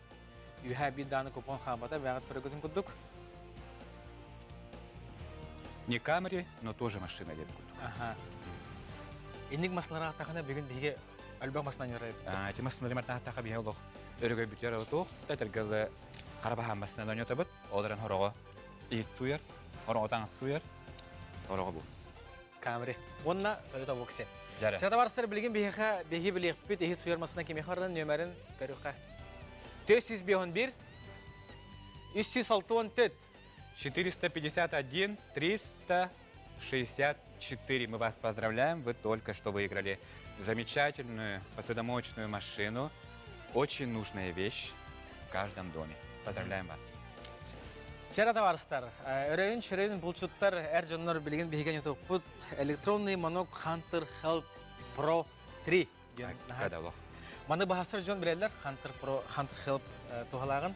Үһэ биир дааны купон хаамата бэҕэт көрөгүтүн курдук. Не Камри, но тоже машина деп курдук. Аха. Инник маслара тахана бүгүн биһиги өлбөх масынан юрайбыт. Ити массыналар мартаахтаха биһи олох өрөгөй бүтэр отуох тэтэргэлы хара баһаан массынан ойнотобут. Ол эрэн хороҕо иһит сууйар, хороҕо таҥас сууйар, хороҕо бу. Камри. Уонна Toyota Voxy. Сатабарсар билигин биһиэхэ биһиги билиэхпит иһит суйар масына кимиэхэ бардан нүөмэрин көрүөххэ. 451 364 451 364. Мы вас поздравляем, вы только что выиграли замечательную посудомоечную машину. Очень нужная вещь в каждом доме. Поздравляем вас. Чара табаарыстар, өрөйүн шөрөйүн булчуттар эр дьоннор билигин биһиги ньутукпут электронный манок Hunter Help Pro 3 диэн Кадалох. Маны баһасар дьон билэллэр Hunter Pro Hunter Help туһалааҕын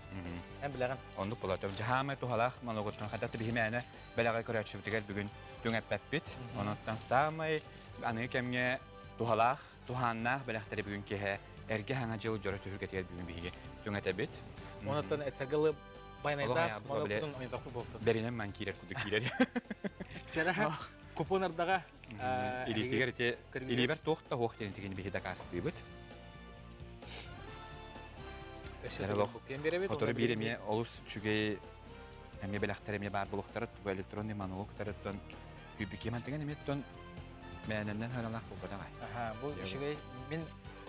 эн билэҕин. Оннук буолар. Жаһаамай туһалаах моногуттан хата биһимээнэ бэлэҕи көрөөччүбүтүгэр бүгүн түҥэппэппит. Онуттан саамай аныгы кэмҥэ туһалаах, туһааннаах бэлэхтэри бүгүн киэһэ эргэ саҥа дьыл дьоро түһүлгэтигэр бүгүн биһиги түҥэтэбит. Онуттан этэргылы байнайдаах монокутун ойдохпут буолтун. Бэринэн ман киирэр курдук киирэр. Чара купон ардаҕа Илиитигэр ити илиибэр туох да суох диэн итигини биһи дакаастыыбыт. Сотору биир эмиэ олус үчүгэй. Эмиэ бэлэхтэр эмиэ баар буолуохтара, бу электронный монолог тарыттан үбүкэ мантыган эмиэттэн мээнэннэн харалаах буолбатах. Аха, бу үчүгэй. Мин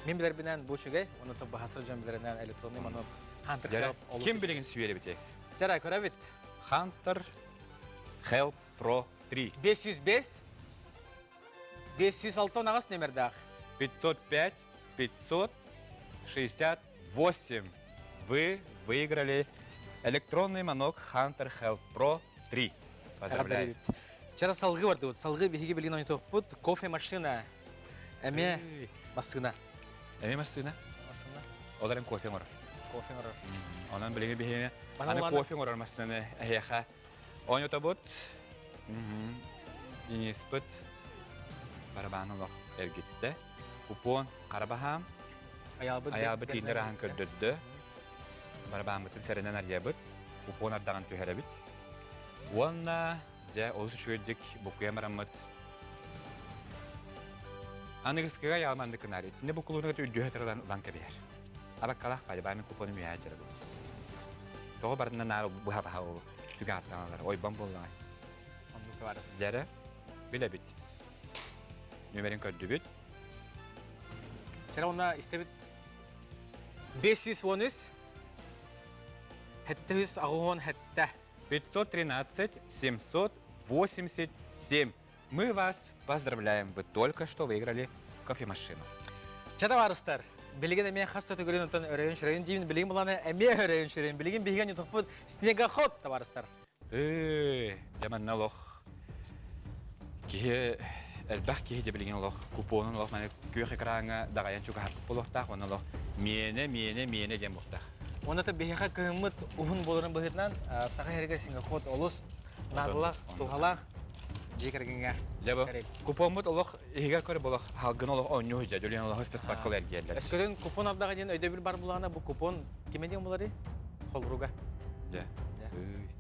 мин билэрбинэн бу үчүгэй, оны то баһасыр дьон билэринэн электронный монолог Hunter Help олус Ким билигин сүөрэбити? Чара көрөбүт. Hunter Help Pro 3. 505 506 аҕыс нөмердаах. 505 568. Вы выиграли электронный манок Hunter Health Pro 3. Поздравляю. Вчера салгы бардыбыт. Салгы биһиги билигин ойнотуохпут. Кофе-машина. Эмиэ массыына. Эмиэ массыына? Массыына. Ол эрэн кофе оҥорор. Кофе оҥорор. Онон билигин биһиги аны кофе оҥорор массыынаны эһиэхэ Оонньотобут. Дениспыт барабаан олох эргиттэ. Купон хара баһаам. Айаалбыт тииннэр аһан көрдөрдө. Барабааммытын сэрэнэн арыйабыт. Купон ардаҕын түһэрэбит. Уонна дьэ олус үчүгэйдик букуйан бараммыт. Аныгыскыга айаалманнык гынаар. Итиннэ букулууну үрдүһэ тырылан ылан кэбиһэр. Абаккалаах баайбаамын купону үөһээ дьарабыт. Тоҕо барытынан наар быһа-баһа ол түгэҕиттэн ойбон буоллаҕай. Оннук товарыс. Дьэрэ, билэбит. Нүмерин көрдүбүт. Сера онна истэбит 513 787. 513 787. Мы вас поздравляем, вы только что выиграли кофемашину. Чэ табаарыстар, билигин эмиэ хас да төгүрүн онтон өрөйөн шөрөйүн диибин, билигин буланы эмиэ өрөйөн шөрөйүн, билигин биһиги тохпут снегоход табаарыстар. Ыы, дьэ манна олох киһи элбэх киһи дьэ билигин олох купонун олох маны күөх экраҥҥа даҕайан чугаһаппыт буолуохтаах уонна олох миэнэ миэнэ миэнэ диэн буолуохтаах. Уонна биһиэхэ кыһыммыт уһун буоларын быһыытынан Саха сиригэр снегоход олус наадалаах, туһалаах дьиэ кэргэҥҥэ. Дьэ бу купоммут олох иһигэр көрө болох халгын олох оонньуу сылдьар, дьөлүөн олох ыстаспакка эргийэллэр. Өскөтүн купон ардаҕа диэн өйдөбүл бар булаана бу купон кимэ диэн булары? Холоруга. Дьэ.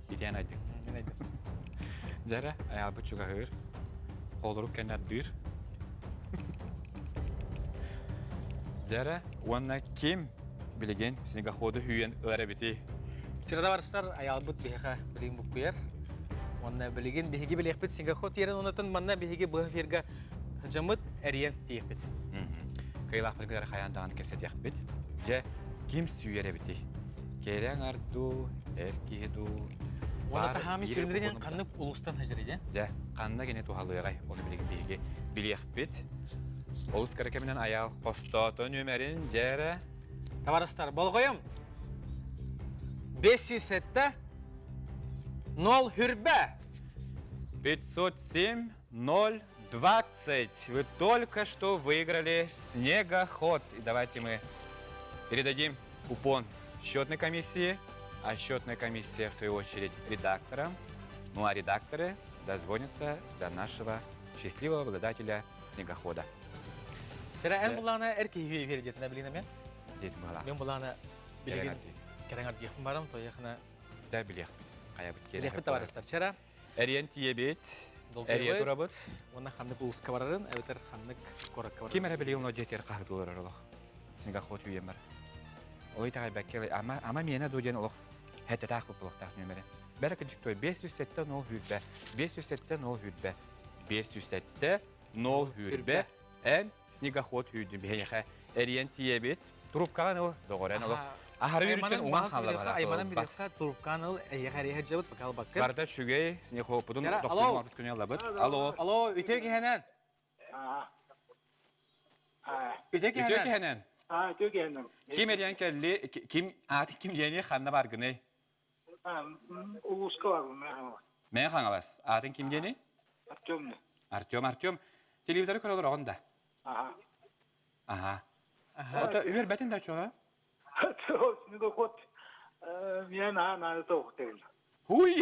Итиэн айдыҥ. Мин айдым. Дьэрэ, айаалбыт чугаһыыр. Холорук кэннэ ардыыр. Дьэрэ, уонна ким билигин снегоходу үүйэн ылар эбитий? Чырада барыстар айаалбыт биһиэхэ билигин буккуйар. Уонна билигин биһиги билиэхпит снегоход тиэрэн онотон манна биһиги быһа эфирга дьоммут эрийэн тиийиэхпит. Кыайылаахпытын кытары хайаан даҕаны кэпсэтиэхпит. Дьэ, ким сүүйэр эбитий? Кэрэҥ арду, эр киһи дуу? Уонна таһаами сүрүннэринэн ханнык улуустан сылдьар дьэ? Дьэ, ханна кини туһалыаҕай? Ону билигин биһиги билиэхпит. Олус кыра кэминэн айаал хостоото нүөмэрин дьэ эрэ Табарыстар, болҕойом! 507 0 хүрбэ! 507 0 20. Вы только что выиграли снегоход. И давайте мы передадим купон счетной комиссии, а счетная комиссия, в свою очередь, редакторам. Ну а редакторы дозвонятся до нашего счастливого обладателя снегохода. Сэрэ эн булаана эр киһи эфир диэтинэ билигин эмиэ. Диэтим баҕалаах. Мен булаана билигин кэрэҥ ардиэхпин барам, тояхына Да билиэх. Хайабыт киэрэ. Билиэхпит табаарыстар. Чара. Эриэн тиийэбит. Эрийэ турабыт. Уонна ханнык улууска барарын, эбэтэр ханнык куоракка барарын. Ким эрэ билигин оно дьиэтигэр хаһытылар олох. Снегоход үйэм бар. Ол итэҕэйбэккэ ама ама миэнэ дуу диэн олох хэтэтаах буолуохтаах нүөмэрэ. Бэрэ кыдьык той 507 0 хүрбэ 507 0 хүрбэ 507 0 хүрбэ эн снегоход сүүрдүм биһиэхэ эрийэн тиийэбит трубкаҕын ыл доҕор эн олох аһары үөрүттэн уҥан хаалла айманан бириэххэ трубканы ыл эйиэхэ эрийэ сылдьабыт пока албаккын барыта үчүгэй снегоходпутун тохсун алтыс күнү ылабыт алло алло үтүө киһэнэн үтүө үтүө киһэнэн үтүө киһэнэн ким эрийэн кэлли ким ааты ким диэни ханна баргыный Улууска барбын Мэҥэ Хаҥалас. Мэҥэ Хаҥалас. Аатын ким диэний? Артем. Артем, Артем. Телевизоры көрө олороҕун да? Аха. Аха. Ото үөрбэтин да чоҕо? Снегоход мен аха наада тоҕуктайын. Хуй!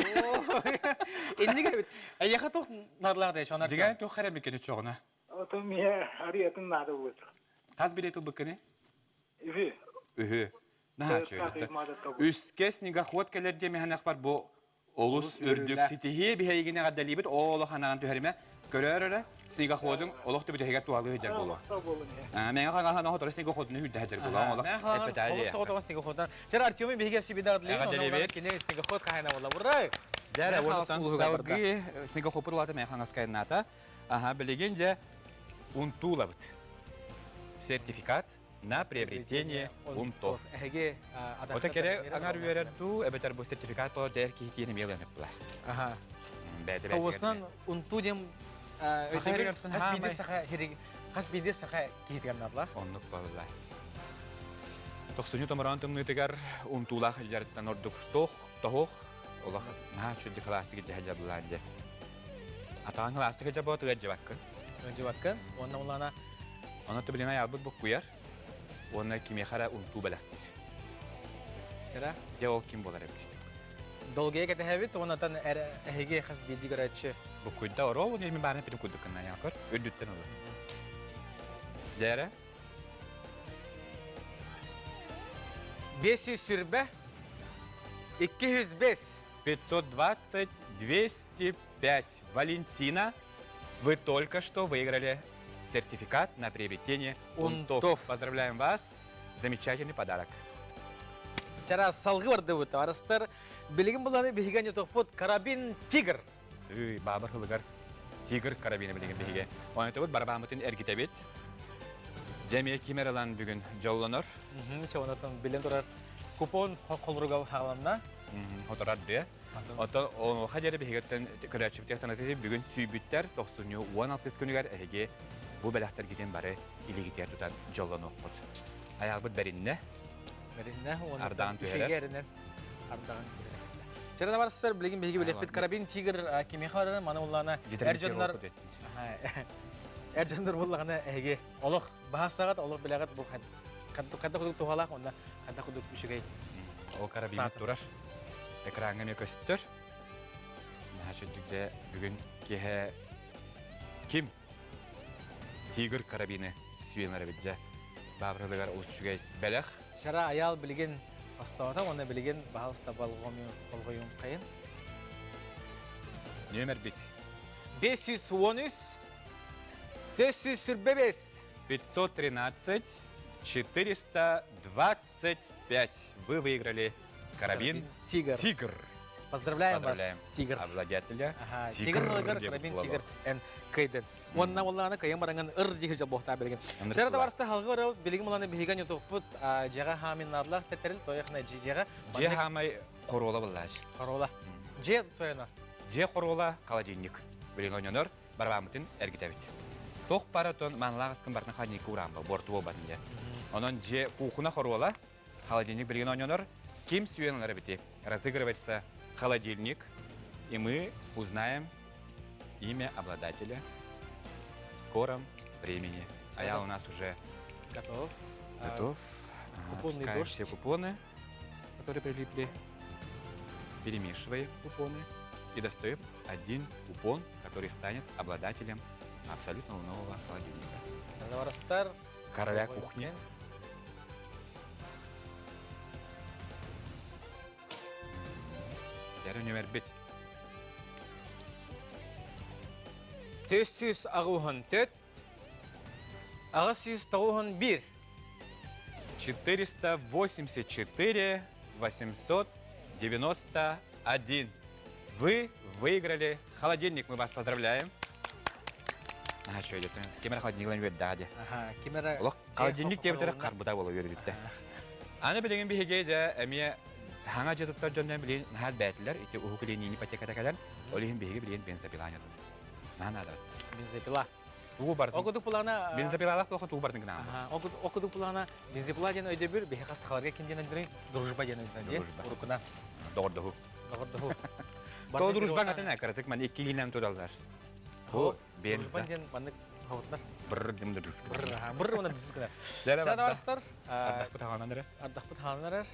Инник эбит. Эйиэхэ туох наадалаах дэй шон Артем? Дигэн туох хэрэ микени чоҕуна? Ото мие ариятын наада будет. Хас билет ылбыккыны? Үһү. Үһү. Наһаа үчүгэй. Үскэ снегоход кэлэр диэмэһэнэх бар бу олус үрдүк ситиһии биһигини эҕэрдэлиибит ол ханаан түһэримэ. Көрөөр эрэ, снегоходуҥ олох түбүтэһигэр туһалыы сылдьар буолуо. Мэҥэ хаҥаһан оһоторо снегоходуну үрдэ сылдьар буолуо. Олох Олус соҕотоҕун снегоходунан. Сэр Артемий биһиги сибидар Эҕэрдэлиибит. Кини снегоход хаһайына буолла. Ура! Дьэ, уонтан салгыы снегохоппут улаата Мэҥэ Хаҥаска айаннаата. Аха, билигин дьэ унтуулабыт. Сертификат на приобретение унтов. Эһиги Ота кэрэ аҥар үөрэр дуу, эбэтэр бу сертификат болар дэр киһи тиэн эмиэ ылыан ыппылар. Аха. Тоҕуснан унтуу диэн өйдөбүл хас биирдии саха хас биирдии саха киһитигэр наадалаах. Оннук буолла. Тохсунньу томороон тымныытыгар унтуулаах илдьэртэн ордук туох, тоһуох, олох наһаа үчүгэй кылаастык илдьэ сылдьабылаан дьэ. Атаҕын кылаастык илдьэ буо тыгар дьыбаккын. Дьыбаккын. Уонна улаана Онон түбүлүн айаалбыт буккуйар уонна кимиэхэ эрэ унтуу бэлэхтиир. Кэрэ. Дьэ ол ким буолар эбит? Долгуйа кэтэһэбит уоннатан эһиги хас биирдии көрөөччү. Буккуйда оро уонна мин баарын эппитим курдук гына якор үрдүттэн ылар. Дьэ эрэ. 500 сүрбэ 205. 520 205. Валентина, вы только что выиграли сертификат на приобретение унтов. Унтов. Поздравляем вас. Замечательный подарок. Чара салгы бардыбыт. Арыстар билигин буланы биһигэ тохпут карабин Тигр. Ый, баабыр хылыгар Тигр карабина билигин биһиге. Онотубут барабаамытын эргитэбит. Дьэ кимер ылан бүгүн дьоллонор. Чонотон билен турар купон холруга хааланна. Хоторар дыа. Оттон онуоха диэри биһигиттэн көрөөччүбүтүгэр санатыы бүгүн сүүйбүттэр тохсунньу 16 күнүгэр эһиги бу бэлэхтэргитин бары илиигитигэр тутан дьоллонуоххут. Айаалбыт бэриннэ. Бэриннэ уонна Ардаан түһэрэр. үчүгэй эринэн ардаан түһэрэр. Чэрэ барсар билигин биһиги билэхпит карабин тигр кимиэхэ барарын маны уллаана эр дьоннор эр дьоннор буллаҕына эһиги олох баһассаҕыт олох билэҕит бу хадда кудук туһалаах уонна хадда кудук үчүгэй Ол карабин турар. Экраҥҥа эмиэ көстөр. Наһаа чөддүк бүгүн киэһэ ким Тигр карабины сүөн эрэбит дьэ. Баабырылыгар олус үчүгэй бэлэх. Шара аял билигин хостоото уонна билигин баһалыста болҕойуҥ хайын. Нүөмэр бит. 513 425. 513 425. Вы выиграли карабин Тигр. Тигр. Поздравляем вас, Поздравляем. Тигр. Обладателя. Ага, Тигр ылыгар карабин Тигр эн кыйдын. Уонна боллаана кыйын баранган ыр дихи жабохта билген. Сера да барста халгы бара билигин буланы биһиган ютуппут жега хамин надлах тетерил тояхна жега. Же хамай корола буллаш. Корола. Же тояна. Же корола холодильник. Билин ойнонор барбамытын эргитебит. Тох баратон манлағыскын бартын холодильник урамба борту болбатын же. Онон же кухуна хоруола холодильник билигин ойнонор ким сүйен бити. Разыгрывается холодильник, и мы узнаем имя обладателя в скором времени. А я у нас уже готов. Готов. Купонный Пускаем дождь. все купоны, которые прилипли. Перемешиваем купоны и достаем один купон, который станет обладателем абсолютно нового холодильника. Барастар. Короля кухни. Дәрі нөмір бит. Төссүс ағуһын төт, ағыс тоғуһын бир. 484 891. Вы выиграли холодильник. Мы вас поздравляем. А, что идет? Кемер холодильник берді. Аха, кемера Олох холодильник тебетер карбыта боло бердитте. Аны билигин биһиги дьэ эмиэ хаҥа дьэ туттар дьоннор билигин наһаа бээтилэр ити уһук илиниини ипотеката кэлэн ол иһин биһиги билигин бензопила ньотун. Наһаа наада. Бензопила. Тугу бартын. Окудук пулана Бензопилалаах туоха тугу бартын гына. Окудук пулана бензопила диэн өйдөбүл биһиэхэ сахаларга ким диэн өйдөбүл дружба диэн өйдөбүл Дружба. Урукунан. Доҕордоһуу. Доҕордоһуу. То дружба атын кыратык ман иккилиинэн тудаллар. Бу бенза. Дружба диэн маннык хавытнар. Быр дим дружба. Быр быр уна дыз гынар. Сара барыстар. Ардахпыт хаанан эрэ. Ардахпыт хаанан эрэр.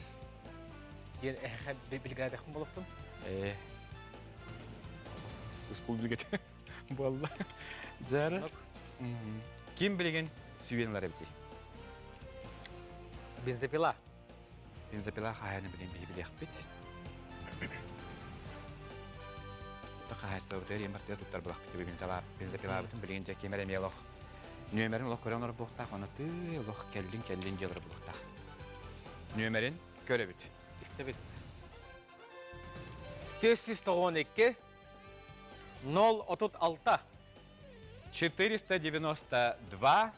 Диэн эхэ билградехпын болуктун. Э. Ускул билгет. Буолла. Дьара. Ким билигин сүйен ылар эбитий? Бензопила. Бензопила хаһаайына билин биһи билиэхпит. Хаһаайыстыбабытыгар ийэм бартыгар туттар булахпыт бензопилабытын билигин дьэ ким эрэ эмиэ олох нүөмэрин олох көрөн олорбуохтаах уонна тыы олох кэллин кэллин дии олорор булуохтаах. Нүөмэрин көрөбүт. Истэбит. 492 036 492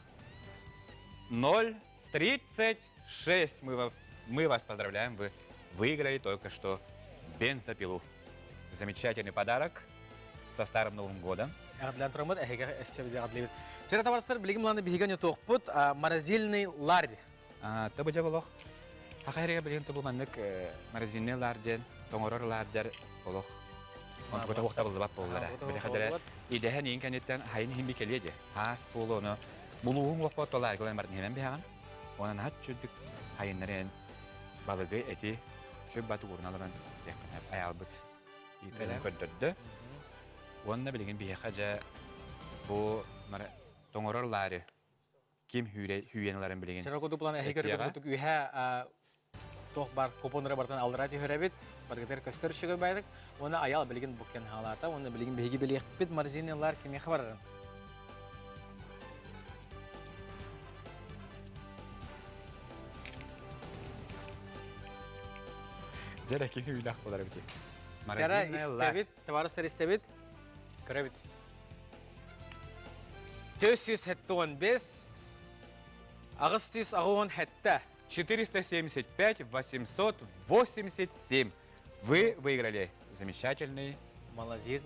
036. Мы, мы вас поздравляем, вы выиграли только что бензопилу. Замечательный подарок со Старым Новым годом. Эҕэрдэлээн тураммыт, эһиги эссе эҕэрдэлиибит. Чэрэ табарыстар, билигин мыланы биһиги ньутуохпут морозильный ларь. Тобу дьэ олох. Хаха эргэ билигин тобу маннык морозильный лар диэн тоҥорор лаардар олох онтуката уохтабыллыбат буоллара. Билэхэ идэһэн иин кэнниттэн хайын иһин бикэлиэ дьэ. Хаас буолу ону булууһуҥ уоппот толааргылан барын иһинэн биһаҕын. Онон хат чүрдүк хайыннарын балыгы эти сүп баты уурун аларан сиэххин айаалбыт иитэн көрдөрдө. Уонна билигин биһиэхэ дьэ бу тоҥорор лаары ким хүүрэн ыларын билигин Чара курдук булан эһиги курдук үһэ туох бар купоннары бартан алдыра түһэрэбит баргытыр көстөр үчүгэй байдык уонна аял билигин буккен хаалаата уонна билигин биһиги билиэхпит морозильныйлар кимиэхэ барарын Дьэ ким хүүлэх болар эбити. Чара истэбит, товарыстар истэбит, көрөбүт. 475 887 475 887. Вы выиграли замечательный, Малазир,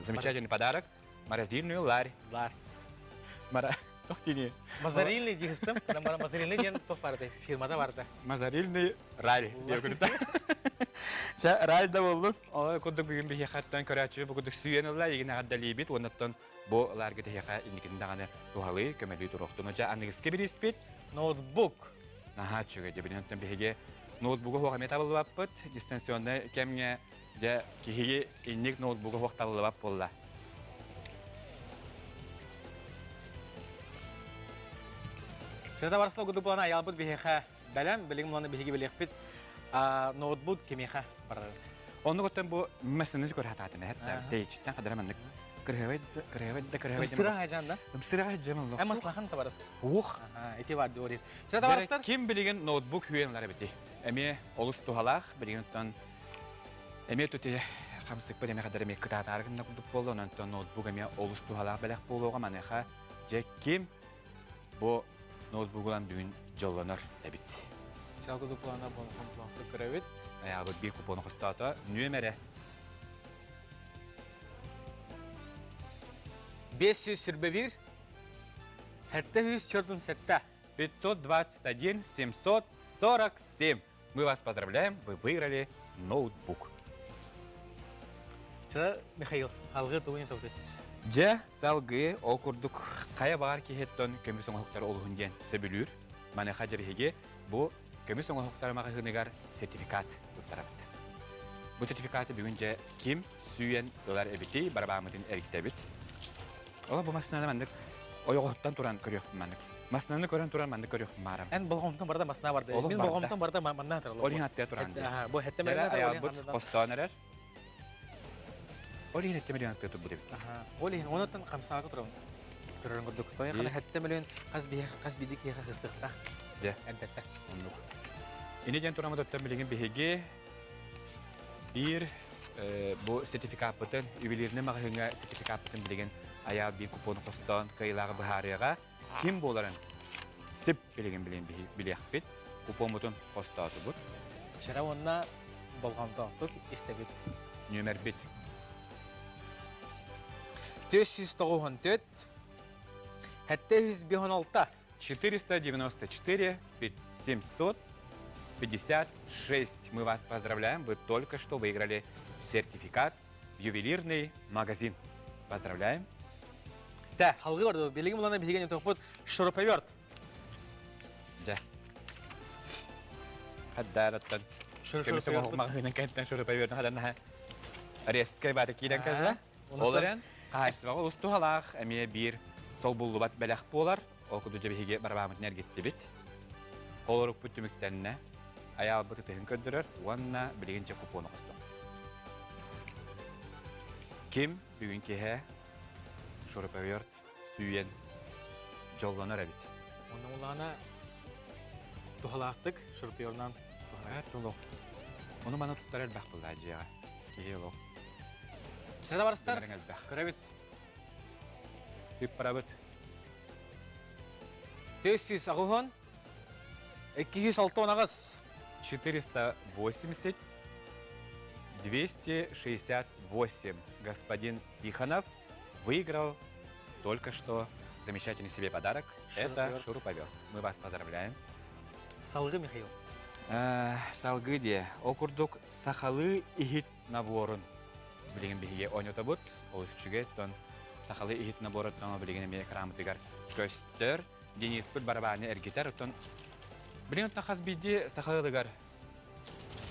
замечательный подарок. Морозильную ларь. Ларь. Мара... Тохтини. Мазарильный дихистым. Мазарильный диэн туох барытай? Фирмада барыта. Мазарильный раль. Чэ, раль да боллун. Ол курдук бүгүн биһиэхэттэн көрөөччү бу курдук сүүйэн ылла, игин эҕэрдэлиибит. Уоннаттан бу лаарга тэһиэхэ инникитин даҕаны туһалыы, көмөлүү туруохтун. Дьэ, аныгыскы бирииспит ноутбук. Наһаа үчүгэй. Дьэ, билинтэн биһиги ноутбугу хуох эмиэ табыллыбаппыт. Дистанционнай кэмҥэ дьэ киһиги инник ноутбугу хуох табыллыбат буолла. Сырда барысла гудуплана аялбыт биһиэхэ бэлэм, билигин муну биһиги билиэхпит. Ноутбук кимиэхэ барар? Оннук оттон бу массыынаны көрө хатаатым эһэр тэйиччиттэн хадара маннык кырыһабай да кырыһабай да кырыһабай Ымсыра хайдьан да? Ымсыра хайдьан олох. Эм маслахан табарыс. Ух. Ити бар диорит. Сыра табарыстар? Ким билигин ноутбук хүен ылар эбити. Эмиэ олус туһалаах билигин оттон эмиэ түти хамсыкпыт эмиэ хадара эмиэ кытаатаары гынна курдук буолла онон ноутбук эмиэ олус туһалаах бэлэх буолуоҕа маныаха дьэ ким Бу ноутбугунан бүгүн дьоллонор эбит. Чалгы дуплана болхомтолоохтук көрөбүт. Айаабыт биир купону хостоото. Нүөмэрэ 521 747. 521 747. Мы вас поздравляем, вы выиграли ноутбук. Чара Михаил, алгы тугун тобут. Дьэ, салгыы ол курдук хайа баҕар киһиттэн көмүс оҥоһуктары олуһун диэн сөбүлүүр. Маныаха дьэбиһиги бу көмүс оҥоһуктары маҕаһыыныгар сертификат туттарабыт. Бу сертификаты бүгүн дьэ ким сүүйэн ылар эбитий, барабааммытын эргитэбит. Ол бу массыынаны маннык ойоҕоһуттан туран көрүөхпүн маннык. Массыынаны көрөн туран маннык көрүөхпүн баарам. Эн болҕомтон барда масна барды. Олох Мин барда. болҕомтон барда манна турар. Ол иһин аттыга туран дии. Бу хэтте Дьэрэ мэринэ турар. аялбыт хостоон эрэр. Ол иһин хэтте миллион аттыга турбут эбит. Ол иһин онуттан хамсаага турабын. Көрөрүн курдук. Тойон хана хэтте миллион хас биһи хас биди киһиэхэ хыстыхтаах. Дьэ. Эрдэттэ. Оннук. Ини диэн тураммыт оттон билигин биһиги биир бу сертификаппытын ювелирный маҕаһыыҥҥа сертификаппытын билигин айаал биир купону хостоон кыайыылааҕы быһаарыаҕа ким буоларын сип билигин билин билиэхпит купоммутун хостоотубут Вчера уонна болҕомтоохтук истэбит. Нүөмэрбит 494 756 494 756. Мы вас поздравляем, вы только что выиграли сертификат в ювелирный магазин. Поздравляем. Дьэ, халгы бар билигин булана биһиги тохпут шуруповерт. Дьэ. Хаддараттан. Көмүс маҕаһыынан кэнтэн шуруповерт хаданнаха резкай баата киирэн кэллэ. Ол эрэн хаһаайыстыбаҕа олус туһалаах эмиэ биир солбуллубат бэлэх буолар. Ол курдук дьэ биһиги барабааммытын эргиттибит. Холорукпут түмүктэннэ. Айаалбыт ытыһын көрдөрөр уонна билигин чэ купону хостох. Ким бүгүн киэһэ шуруповерт сүүйэн дьоллонор эбит. Онно улаана туһалаахтык шуруповерынан туһанар. Олох. Ону маны туттар элбэх буолла дьиэҕэ. Киһи олох. Сада барыстар. Көрөбүт. Сыппарабыт. Төс агуһун. 268. 480 268. Господин Тихонов выиграл только что замечательный себе подарок. Это шуруповерт. Мы вас поздравляем. Салгы Михаил. Салгы де. Ол курдук сахалы иһит наборун билигин биһиги оонньотобут. Олус үчүгэй. Оттон сахалы иһит наборуттан билигин эмиэ экранмытыгар көстөр. Дениспит барабааны эргитэр. Оттон билигин оттон хас биирдии саха ыалыгар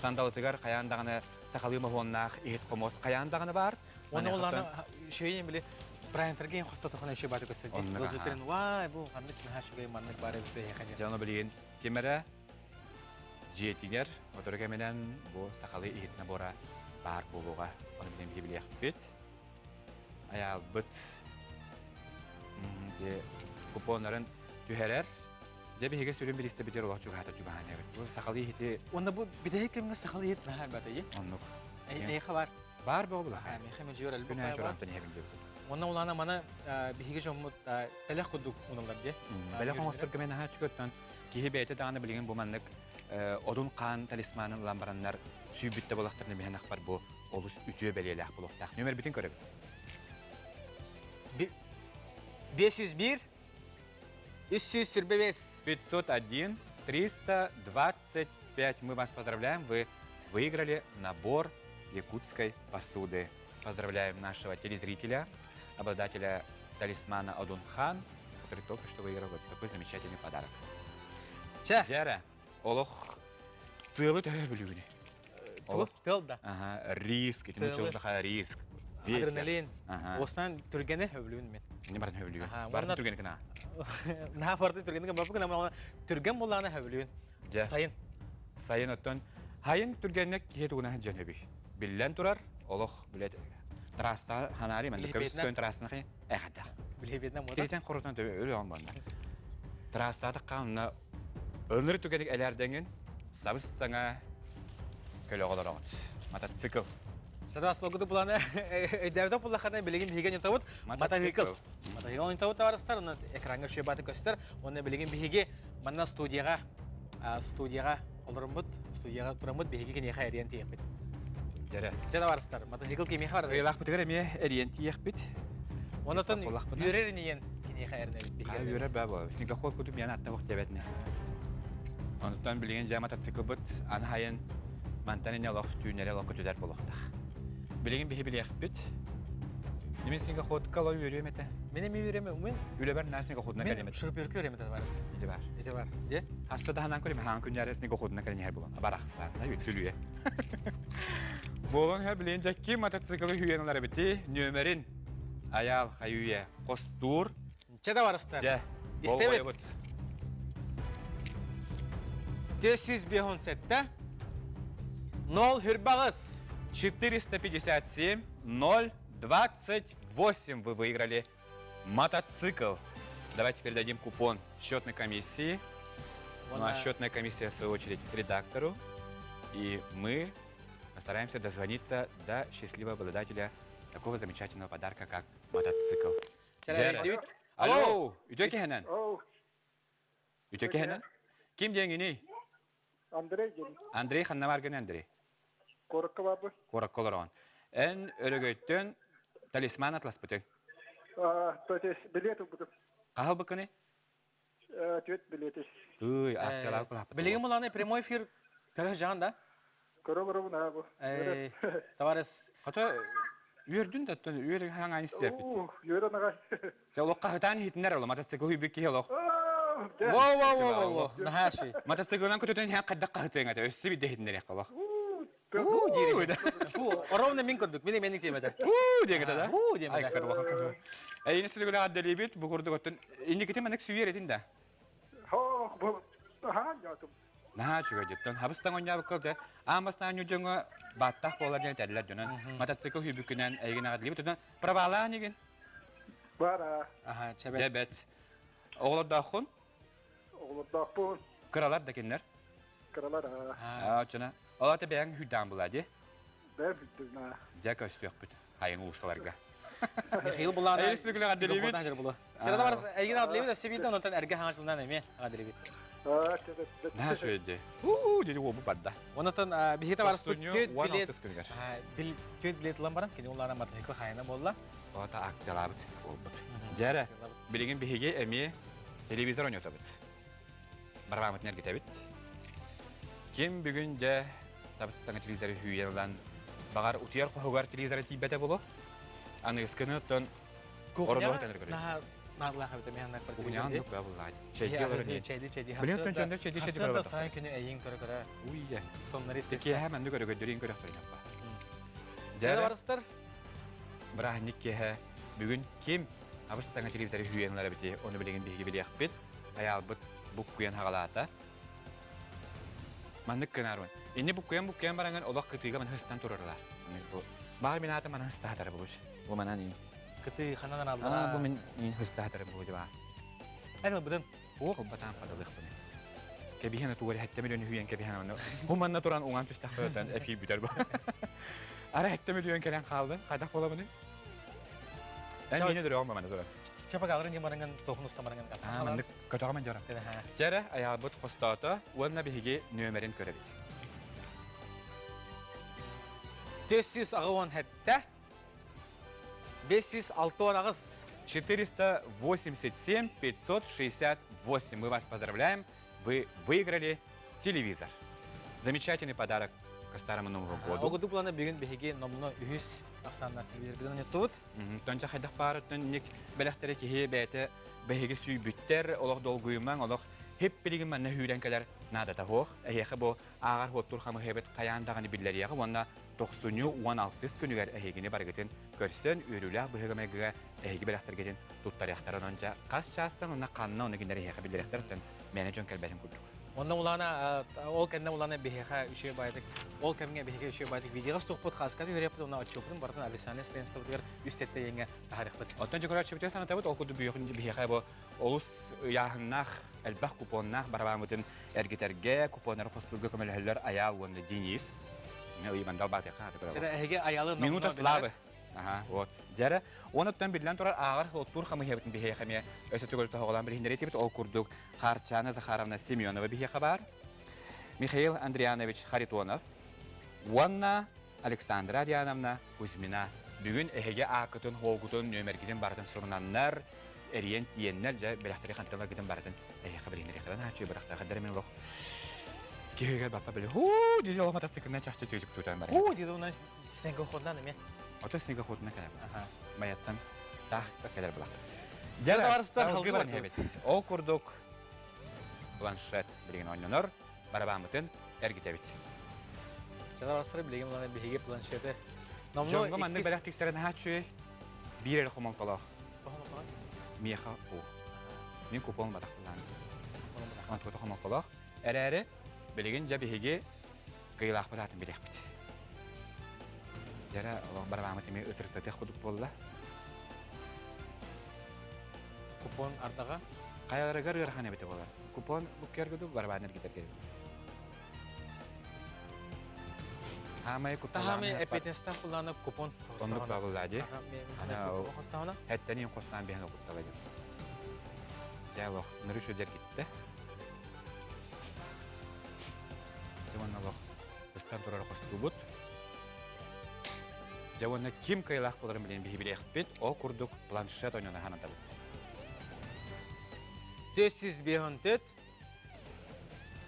сандалытыгар хайаан даҕаны сахалыы моһуоннаах иһит-хомуос хайаан даҕаны баар. Уонна улаана үчүгэйин били Брайан хостотохуна үчүгэй бааты көстөр дии. Ыалдьыттарын вай бу ханнык наһаа үчүгэй маннык баар эбит эһиэхэ диэн. Дьэ ону билигин ким эрэ дьиэтигэр сотору кэминэн бу сахалыы иһит набора баар буолуоҕа. Ону билигин биһи билиэхпит. Айаалбыт купоннарын түһэрэр. Дьэ биһиги сүрүн бириистэбитигэр олох чугаһата чугаһаан эбит. Бу сахалыы иһити... Уонна бу бүтэһик кэмҥэ сахалыы иһит наһаа элбэтэй. Оннук. Эйиэхэ бар. Бар буолла. Миэхэ мэлдьи элбэх Күн аайы иһэбин диэбит. Уонна улаана маны биһиги дьоммут бэлэх курдук уналлар дии. Бэлэх оҥосторго мен наһаа чугаттан киһи бэйэтэ даҕаны билигин бу маннык одун хаан талисманын ылан бараннар сүүбүт да буолахтарына биһэн ахпар бу олус үтүө бэлиэлээх буолуохтаах. Нүөмэрбитин көрөбүт. 501 325. 501 325. Мы вас поздравляем, вы выиграли набор якутской посуды. Поздравляем нашего телезрителя, обладателя талисмана Одун Хан, который только что выиграл вот такой замечательный подарок. Чэ. Дьэ, олох тыалы төһө бүлүүнү? Олох тыал да. Ага, риск, итини чылдаха риск. Адреналин. Осынан түргені хөблүүн мен. Не барын хөблүүн. Барын түргені кына. На барды түргені кына бапы кына түрген болланы хөблүүн. Сайын. Сайын оттон хайын түргенне киһи тугуна жан хөбүй. Биллэн турар, олох билет трасса ханари мен көбүс көн трассаны хай эхада. Билебетнен мода. Тиритен хоротон төбө өлө он банда. Трассада каунна өмүр түгеник элэрдеңин сабыс саңа көлөҕө Мотоцикл. Садас логуду буланы өйдөбүтө буллахана билигин биһиги ньутабыт мотоцикл. Мотоцикл ньутабыт табарыстар, оны экранга шөбаты көстөр. Оны билигин биһиги манна студияга студияга олоруммут, студияга тураммыт биһиги киниэхэ эриэн тиийэхпит. Дьэрэ. Дьэ табарыстар, мотоцикл кимиэхэ барар? Ыйлаахпытыгар эмиэ эриэн тиийэхпит. Онотон үөрэр иниен киниэхэ эрэнэбит биһиги. Үөрэр баа буолар. Снегоход кутуп миэн атта диэбэтинэ. Онуттан билигин дьэ мотоциклбыт аны хайын мантан ине олох түүннэри олох көтүтэр буолуохтаах. Билигин биһи билиэхпит. Немен снегоходка лой үөрүөм этэ. Мен эми үөрөм мен Үлэбэр наа снегоходuna Мен кэлиэм этэ. шуруповерка үөрөм этэ барыс. Ити бар. Ити бар. Де? Хаста даһанан көрүм хаан күннәре снегоходuna кэлин иһэр булан. Барахсан, үтүлүе. Буолан билин дьэкки мотоциклы хүен ылар эбити нөмерин аял хайуе костуур. Чэ да барыстар. Дьэ. Истэбит. 457 0 хүрбаҕыс. 457 028 вы выиграли мотоцикл. Давайте передадим купон счетной комиссии. Ну а счетная комиссия, в свою очередь, редактору. И мы постараемся дозвониться до счастливого обладателя такого замечательного подарка, как мотоцикл. Дьэ, Алло, үтүө киһэнэн. Үтүө киһэнэн. Ким диэҥиний? Андрей диэн. Андрей ханна баргын Андрей? Куоракка барбы. Куоракка олороҕун. Эн өрөгөйтөн талисман атласпытыҥ. То есть билет ылбытым. Хаһал быкыны? Түөт билети. Ый, акциялаах кулааппыт. Билигин буланы прямой эфир көрө жаан да? Көрө олоробун аа бу. Товарищ. Хата үөрдүн да оттон үөр хаҥаан истиэппит. Үөрэн аҕай. Дьэ олоххо хатаан иһитиннэр оло мотоцикл үйбүт киһи олох. Во во во во во. Наһаа шүй. Мотоциклынан көтөтөн иһэн хайдах хаһытыаҥ этэ өссө биирдэ иһитиннэриэх олох. Уу диир. Бу ровно мин курдук. Мин меник диэмэтэ. Уу диэҥ да. Уу диэмэтэ. Ай кырбаха. Эйини сүлүгүлэ адделибит бу курдук оттон инникити маннык сүйэр этин да. Хо бу хаан ятым. Наһаа үчүгэй дьиттэн. Хабыстаҥ оонньообукка да аан бастаан дьоҥҥо бааттаах буолар диэн этэллэр дьонон. Мотоцикл хүйбүккүнэн эйигин аҕадылыбыт отон правалаан игин. Бара. Аха, чэбэт. Дьэбэт. Оҕолордооххун? Оҕолордоохпун. Кыралар да кинилэр? Кыралар аа. Оччоно. Ол ата бэйэҥ хүйдаан була дии? Бэйэм хүйдүм Дьэ көстүөхпүт хайын уулуссаларга. Михаил Булана Республикаҕа делибит. Чарада бар эйигин адлыбыт өссө биирдэ онтон эргэ хаҥачылынан эмиэ адлыбыт. Наһаа үчүгэй Уу диэри уобу барда. Онотон биһиги табаарыспыт түөт билет түөт билет ылан баран кини улаана мотоцикл хайына буолла. Ота акциялаабыт буолбут. Дьэрэ, билигин биһиги эмиэ телевизор ойнотобут. Барабаммытын эргитэбит. Ким бүгүн дьэ сабыстаҥа телевизоры үүйэн ылан, баҕар утуйар хоһугар телевизоры тиийбэтэ буолуо. Аныгыскыны оттон Кухняҕа наһаа наадалаах эбит эмиэ ханна Кухняҕа оннук баа буллаҕа. Чэйди олорон Чэйди чэйди Билин оттон чөндөр чэйди чэйди көрө сайын күнү эйиин көрө көрө. Уйя. Соннары истэ. Киэһэ маннык көрө көрдөрүүн көрөхтөрүн аппа. Дьэ барыстар. Бырааһынньык киэһэ бүгүн ким абыс саҥа телевизоры үүйэн ылар эбити ону билигин биһиги билиэхпит. Айаалбыт буккуйан хаҕалаата. Маннык гынаарбын. Инни буккуйан-буккуйан бараҥын олох кытыыга маны хыстан турарлар. Бу баар мин аатым манан хыстаатара булуч. Бу манан ин. Кытыы ханан аналлара. Бу мин ин хыстаатара бу дьаба. Эн ылбытын. Уох ылбатаан падалыахпын. Кэбиһэн тугар хэттэ миллион үһүйэн кэбиһэн оны. Бу манна туран уҥан түстэхпөтөн эфир бүтэр бу. Ара хэттэ миллион кэлэн хаалдын. Хайдах буолабыный? Эн миэнэ дөрөҕүм маманы туран. Чапагаларын ньымарыҥын тоһун устамарыҥын Аа, маннык көтөҕө дьором. Дьэрэ айаабыт хостоото уонна биһиги нүөмэрин көрөбүт. 400 хэттэ 568 487 568. Мы вас поздравляем. Вы выиграли телевизор. Замечательный подарок к Старому Новому году. Огуду плана бүгүн биһиги номно үһүс ахсааннаах телевизорбытын оҥоттубут. Тонча хайдах баарыттан ник бэлэхтэри киһи бэйэтэ бэһиги сүүйбүттэр, олох долгуйумаҥ, олох хип билигин манна сүүрэн кэлэр наадата суох. Эһиэхэ бу ааҕар хуоттуур хамыһыабыт хайаан даҕаны биллэриэҕэ уонна тохсунньу 16 күнүгэр эһигини барыгытын көрсөн үөрүүлээх быһыыга-майгыга эһиги бэлэхтэргитин туттарыахтара. Онон дьэ хас чаастан уонна ханна ону кинилэр эһиэхэ биллэриэхтэр мээнэ дьон кэлбэтин курдук. Онно улаана ол кэннэ улаана биһиэхэ үчүгэй баайдык ол кэмҥэ биһиги үчүгэй баайдык видеоҕа устуохпут, хааската үөрэппит уонна отчуоппутун барытын официальнай страницабытыгар үс сэттэ диэҥҥэ таһаарыахпыт. Оттон дьокурааччыбытыгар санатабыт, ол курдук бүгүн биһиэхэ бу олус ыйааһыннаах, элбэх купоннаах барабааммытын эргитэргэ, купоннары хостуурга көмөлөһөллөр Айаал уонна Денис. Ыймандал баатыахха ааты Сэрэ эһиги Айаалы Минута славы. Аха, вот. Дьэрэ, онуттан биллэн турар ааҕар оттуур хамыһыйабытын биһиэхэ эмиэ өссө төгүл тоһоҕолоон билиһиннэрэ этибит. Ол курдук Харчана Захаровна Семенова биһиэхэ баар, Михаил Андрианович Харитонов уонна Александра Ариановна Кузьмина. Бүгүн эһиги ааккытын, хуолгутун, нүөмэргитин барытын сурунаннар, эрийэн тиийэннэр, дьэ, бэлэхтэри хантан баргытын барытын эһиэхэ билиһиннэриэхтэрэ наһаа бырахтаахаддар мин олох киһигэ баппа били хуу дии ол мотоциклынан чахчы чыгычык тутан баран Уу диде унан снегоходнан эмиэ. Ото снегоходна кэлэр. Майаттан таах кэлэр булахпыт. Дьэ, барыстар халгы баран иһэбит. Ол курдук планшет билигин оонньонор, барабааммытын эргитэбит. Чана барыстар билигин улана биһиги планшеты. Дьоҥҥо маннык бэлэх тиксэрэ наһаа үчүгэй. Биир эрэ хомолтолоох. Миэхэ уу. Мин купон батахтылаан. Онтуота хомолтолоох. Эрээри билигин дьэ биһиги кыйылаахпыт аатын билиэхпит. Дьэрэ олох барабааммыт эмиэ ытыртатыах кудук буолла. Купон ардаҕа? Хайаларыгар ыарахан эбитэ буолар. Купон буккерга ду барабаан эргитэргэ. Хаамай Таһаамай эппиэтинэстээх кулаана купон Оннук бабыллаа дии. Хэттэнин хостаан биһэн окуттала дии. Дьэ олох ныры сүдэр гитте. Дьэ уонна олох ыстан турар хостуубут. Дьэ уонна ким кыайылаах буоларын билэн биһи билиэхпит. Ол курдук планшет ойнона ханатабыт. 454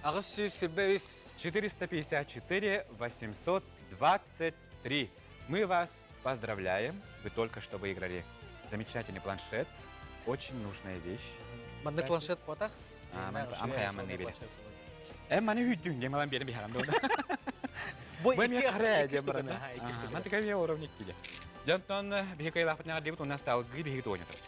803 454 823. Мы вас поздравляем. Вы только что выиграли замечательный планшет. Очень нужная вещь. Маннык планшет потах? Эм маны хүйтүн демалан берем бихарам да. Бу Бу эмиэ хараа диэн баран. Мантыка эмиэ уровник киде. Дьонтон биһи кыйлаахпытын диэбит уонна салгыы биһиги туонятабыт.